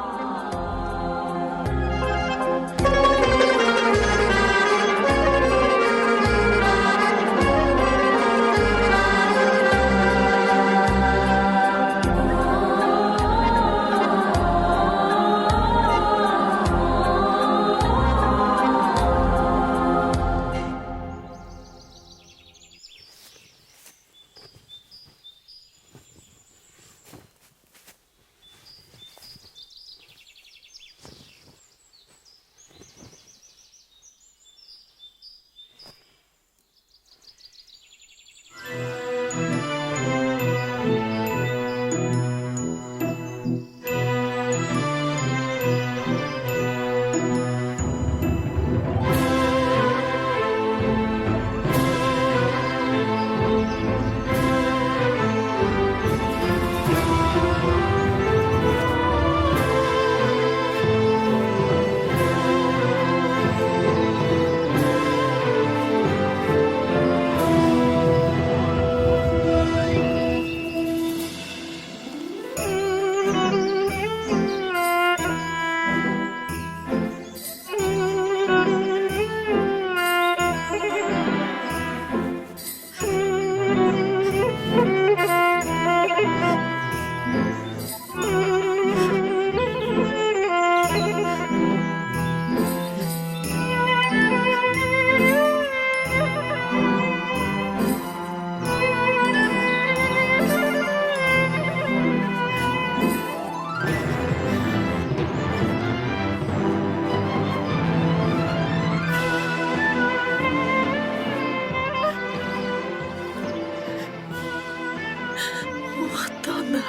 Вахтана.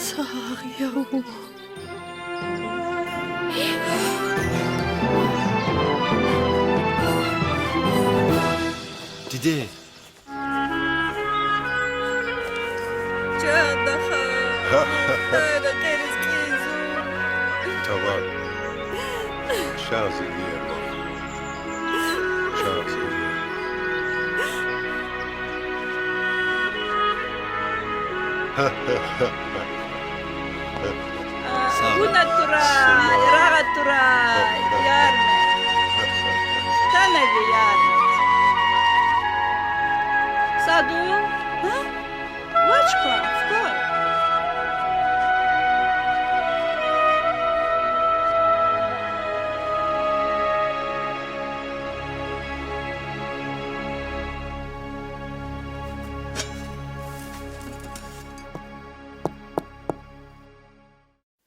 Сагъ я вун. Диде. Чан даха, дай рекьериз кьин зун. Тавар. Ша зи виер вах. Гьуна турай, рагъа турай, Ярмет. Хтана ви, Ярмет. Саду? Вач кван, фка.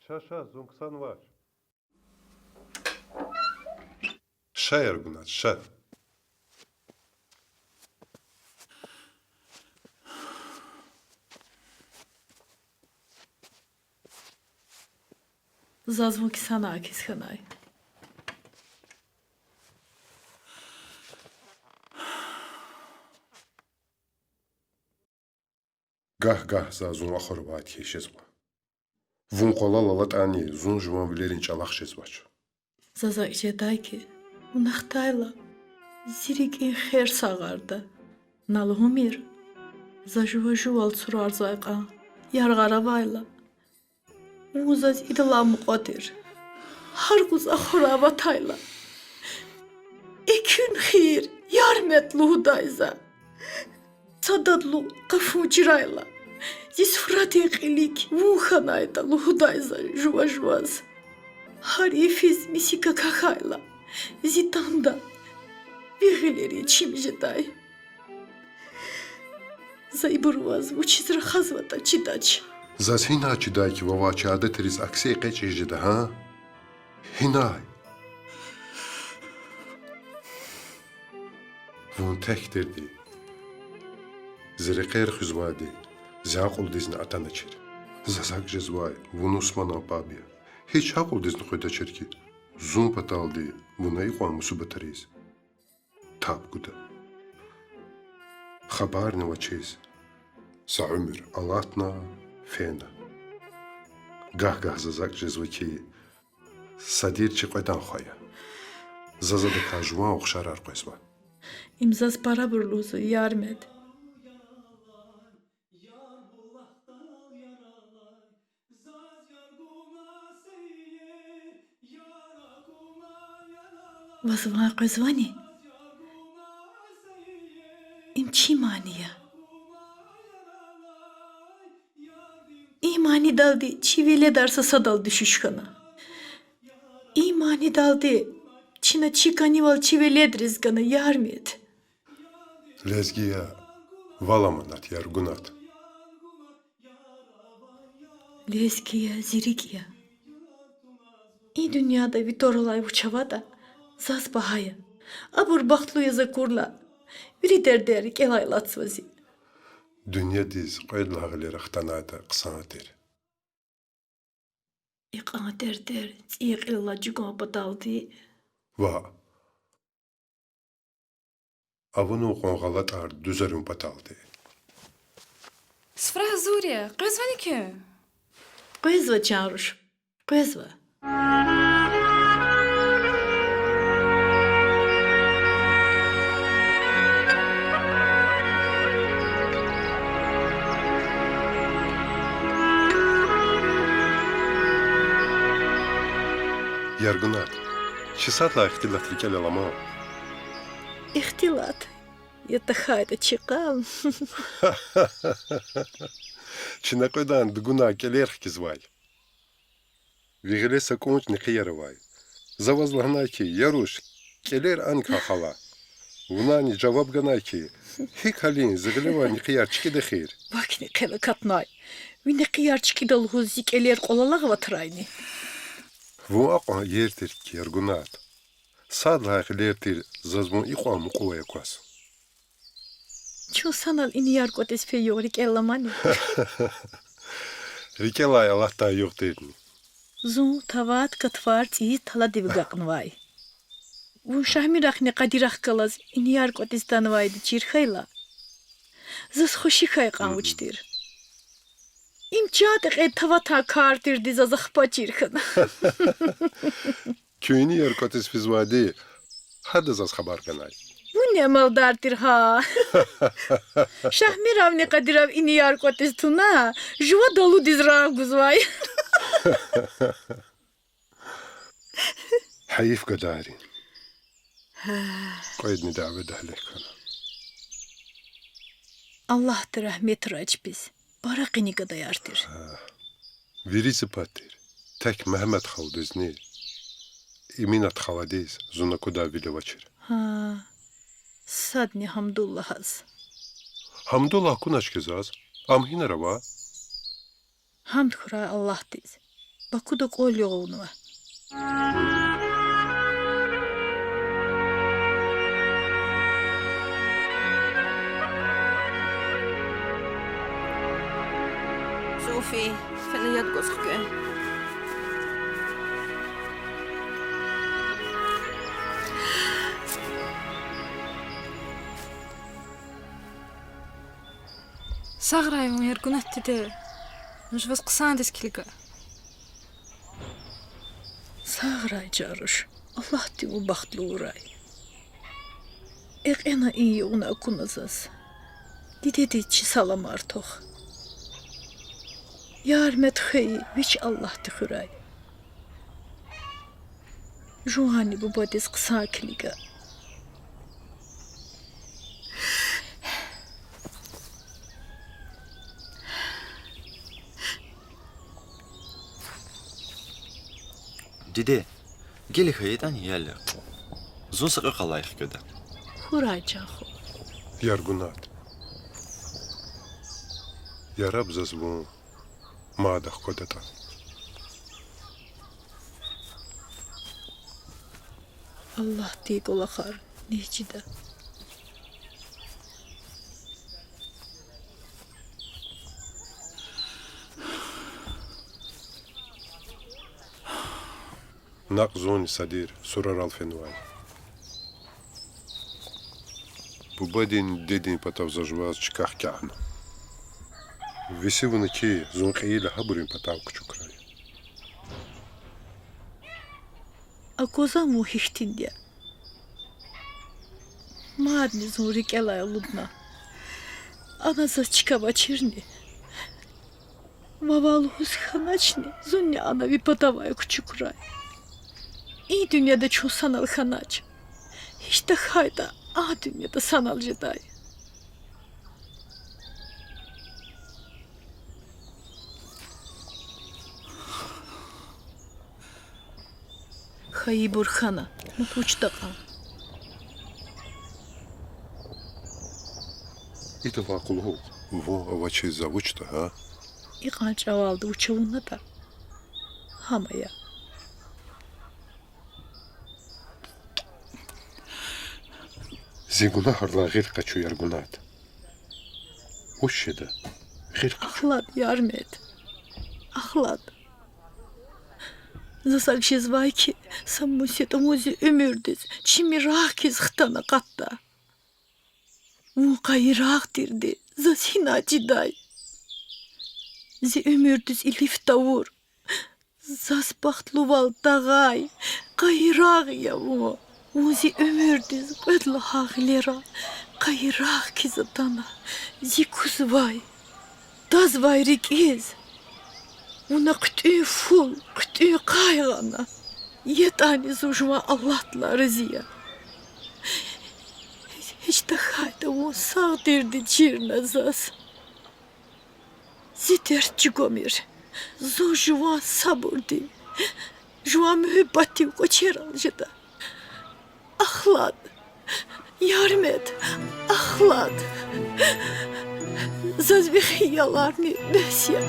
Ша, ша, зун ксанвач. Ша, Яргунат, ша. Заз вун ксанай хьиз хьанай. Гагь-гагь за зун ахваривайди хьиз жезва. Вун къвалал алатӀани, зун жуван вилерин чӀалахъ жезвач. Заз акӀ жедай хьи, вун ахтайла, зи рикӀин хер сагъарда. На лугьумир, за жува-жувал цурарзавай кьван яргъара авайла, вун заз идалай мукьва тир. Гьар юкъуз ахварай аватайла, экуьн хийир, Ярмет лугьудай за. Са дадлу къафун чирайла, зи суфрадин кьилик вун хьанайтӀа лугьудай за жува-жуваз. Гьар йифиз миси какахьайла, зи танда ви гъилерин чим жедай. За ибур ваз вучиз рахазватӀа чидач. Заз гьинай чидай хьи, вавай чи адетриз акси экъечӀиз жеда, гьа? Гьинай? Вун тек тирди, зи рекьер хуьзвайди, зи акьулдизни атаначир. Заз акӀ жезвай, вун Усманан паб я. Гьич акьулдизни къведачир хьи, зун паталди вуна икьван мусибатриз таб гуда. Хабарни авачиз, са уьмуьр алатна, фена. Гагь-гагь заз акӀ жезва хьи, са тир чи кьведан хва я. Заз адакай жуван ухшарар къвезва. Им заз парабур лугьузва, Ярмет. Ваз ван къвезвани? Им чи мани я. И манидалди чи веледар са садал дуьшуьш хьана. И манидалди чна чи кӀанивал чи веледриз гана, Ярмет. Лезги я вал аманат, Яргунат. Лезги я, зи рикӀ я. И дуьньяда ви тӀвар алай вуч аватӀа, заз багьа я. Абур бахтлу яз акурла, вири дердер рикӀелай алатзава зи. Дуьньядиз кьвед лагьай гъилера хтанайтӀа хъсан тир. Икьван дердер цӀийи кьил алай чӀугун паталди. Ваъ, авунвай кьван гъалатӀар дуьзарун паталди. Суфра гьазур я, къвезвани куьн? Къвезва, чан руш, къвезва. Яргунат, чи сад лагьай ихтилат рикӀелай алама? Ихтилат? Я тахьайтӀа чи къам. Чна кьведан дугунай кӀелер хкизвай. Ви гъиле са кӀунчӀ нихъяр авай. За ваз лагьанай хьи, я руш, кӀелер аникай хала. Вунани жаваб ганай хьи, гьикӀ гьалин, зи гъилевай нихъяр чкӀида эхир. Вакни хъел акатнай. Ви нихъяр чкӀида лугьуз зи кӀелер кьвалалагъ аватрайни? Вун акьван иер тир, Яргунат. Сад лагьай гъилер тир заз вун икьван мукьув ая кваз. Чун санал инияр кӀватӀиз фейи югъ рикӀел аламани? РикӀелай алатдай югъ тирни? Зун тават-катвар цӀийиз таладив агакьнавай. Вун Шагьмирахъни Къадирахъ галаз инияр кӀватӀиз атанвайди чир хьайила, заз хвеши хьайи кьван вуч тир. Им чан текьед таватан кар тирди заз ахпа чир хьана. Куьн инияр кӀватӀиз физвайди гьада заз хабар ганай. Вун Гьихьтин амалдар тир гьа. Шагьмиравни Къадирав инияр кӀватӀиз туна, жуваз алудиз рагъ гузвай. Гьайиф гадайрин. Кьведни дяведа гьелек хьана. Аллагьди рагьметрай чпиз. Пара къени гадаяр тир. Вири зи пад тир. Тек Мегьамед халудизни Эминат халадиз зун аквадай вил авачир. Гьа, садни Гьамдуллагьаз. Гьамдуллагь акунач хьи заз. Ам гьинара ава? Гьамд хьурай Аллагьдиз. Бакуда кӀвал югъувунва. Зуфи, фена яд гваз хкве. Сагърай вун, Яргунат диде. Вун жуваз хъсандиз килига. Сагърай, чан руш. Аллагьди вун бахтлувурай. Экъена и югъна акуна заз. Дидедиз чи саламар тох. Ярмет хьайи вич Аллагьди хуьрай. Жуванни бубадиз хъсан килига. Диде, гила хьайитӀани ял я. Зун са кьве къалай хкведа. Хьурай, чан хва. Яргунат. Яраб заз вун мад ахквадатӀа. Аллагьди кӀвалахар нез чида. Накь зунни са тир сурарал фенвай. Бубадинни дидедин патав за жуваз чка хкягъна. Веси вуна хьи, зун кьейила гьабурун патав кучукрай. Аквазан вун гьихьтинди я. Мадни зун рикӀелай алудна. Ана заз чка авачирни, вавай лугьуз хьаначни, зунни ана ви патавай кучукрай. И дуьньяда чун санал хьанач. Гьич тахьайтӀа, а дуьньяда санал жедай. Хьайибур хьана, мад вуч такьан? Идавай кьулухъ вун авачиз за вуч тагьа? Икьван чӀавалди вуч авунатӀа, гьам ая. Зи гунагьрилай гъил къачу, Яргунат. Вуч жеда? Гъил къачу. Ахлад, Ярмет. Ахлад. Заз акӀ жезвай хьи, са мус ятӀа вун зи уьмуьрдиз чими рагъ хьиз хтана акъатда. Вун къайи рагъ тирди заз гьинай чидай. Зи уьмуьрдиз илиф тавур, заз бахтлувал тагъай къайи рагъ я вун. Вун зи уьмуьрдиз кьвед лагьай гъилера къайи рагъ хьиз атана, зи кузвай, тазвай рикӀиз. Вуна хъуьтӀуьн фул, хъуьтӀуьн къай гъана. ЯтӀани зун жуван Аллагьдилай рази я. Гьич тахьайтӀа вун сагъ тирди чирна заз. Зи дерт чӀугвамир. Зун жуван сабурди, жуван муьгьуьббатдив кӀвачерал жеда. Ахлад, Ярмет, ахлад. Заз ви хияларни бес я.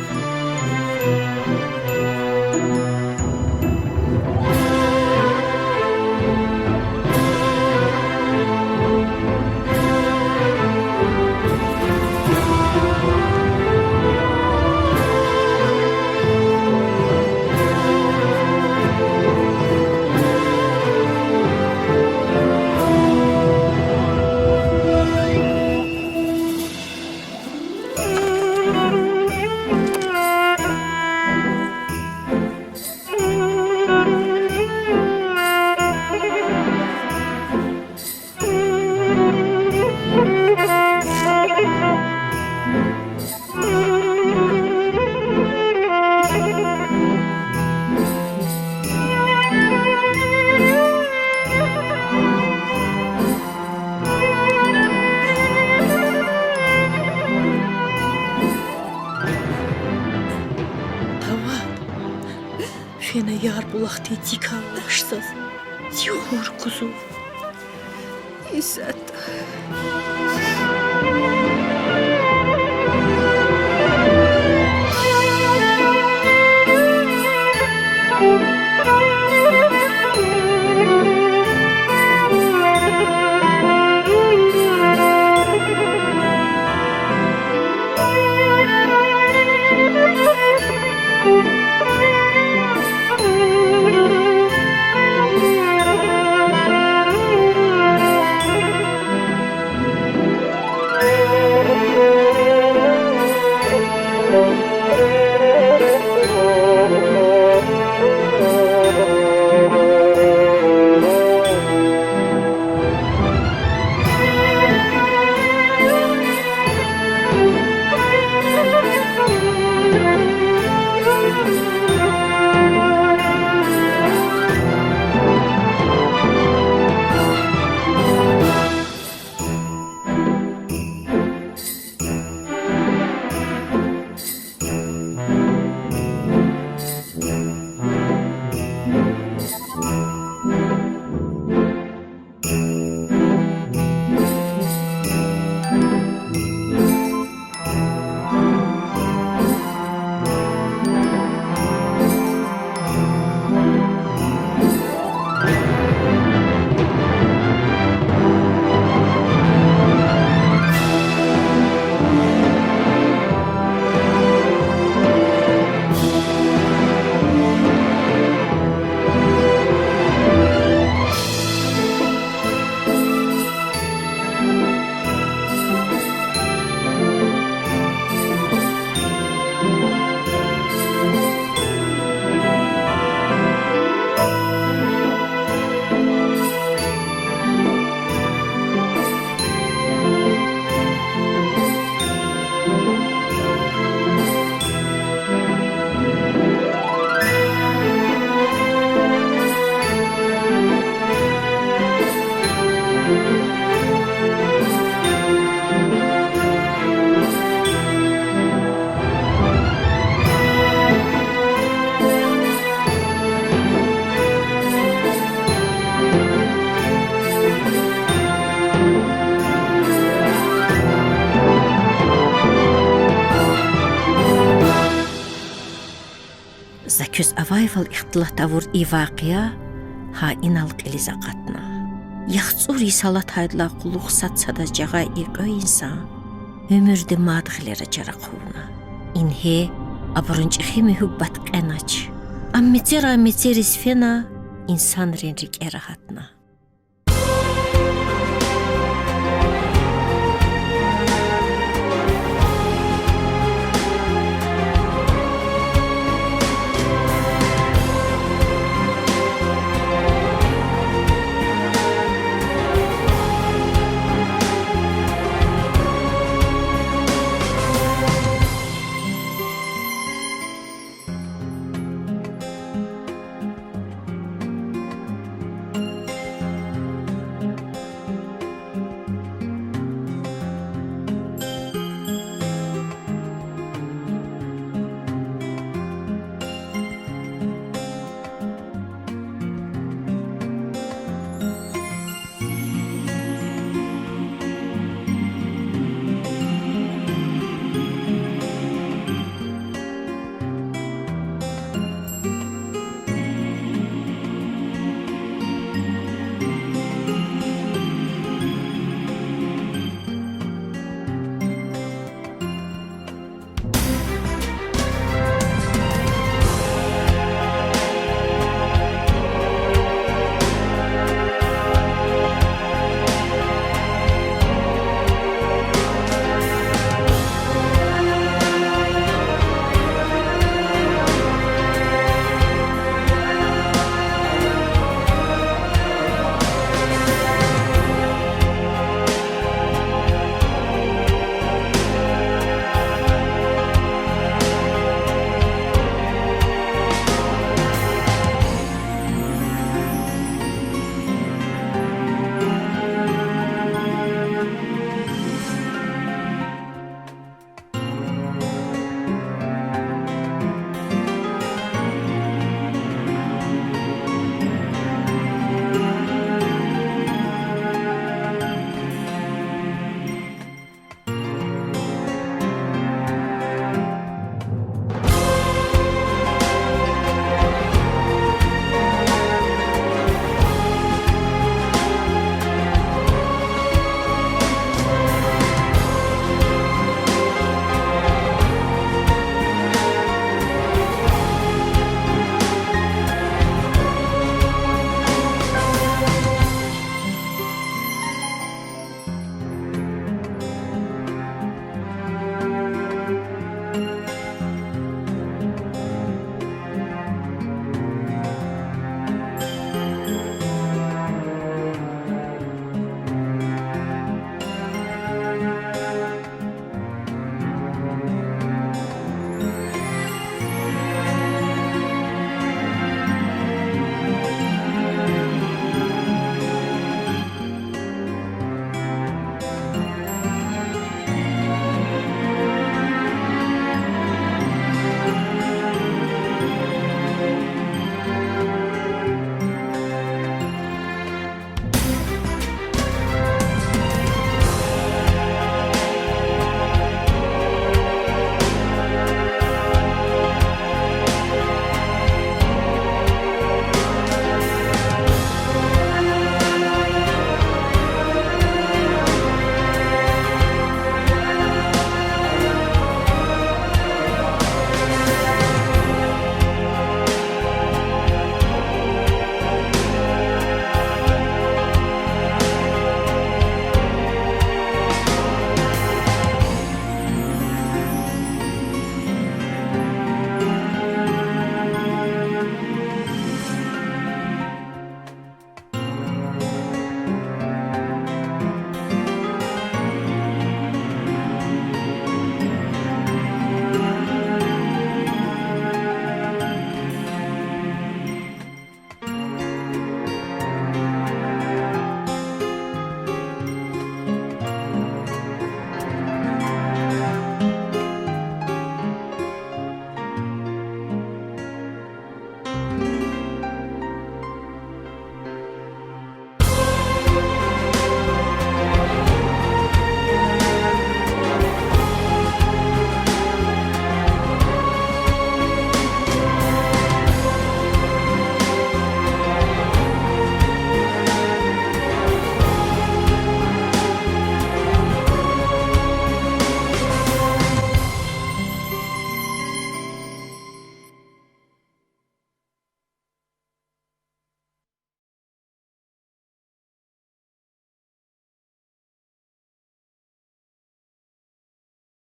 Ахьтин цикай алаш заз, зи хур кузу. Исятда. За квез авайвал ихтилат авур и вакъиа гьа инал кьилиз акъатна. ЯхцӀур йис алатайдалай кьулухъ сад-садаз жагъай и кьве инсан уьмуьрди мад гъилера чара хъувуна. Ингье абурун чӀехи муьгьуьббат кьенач. Ам мецерай мецериз фена, инсанрин рикӀера гьатна.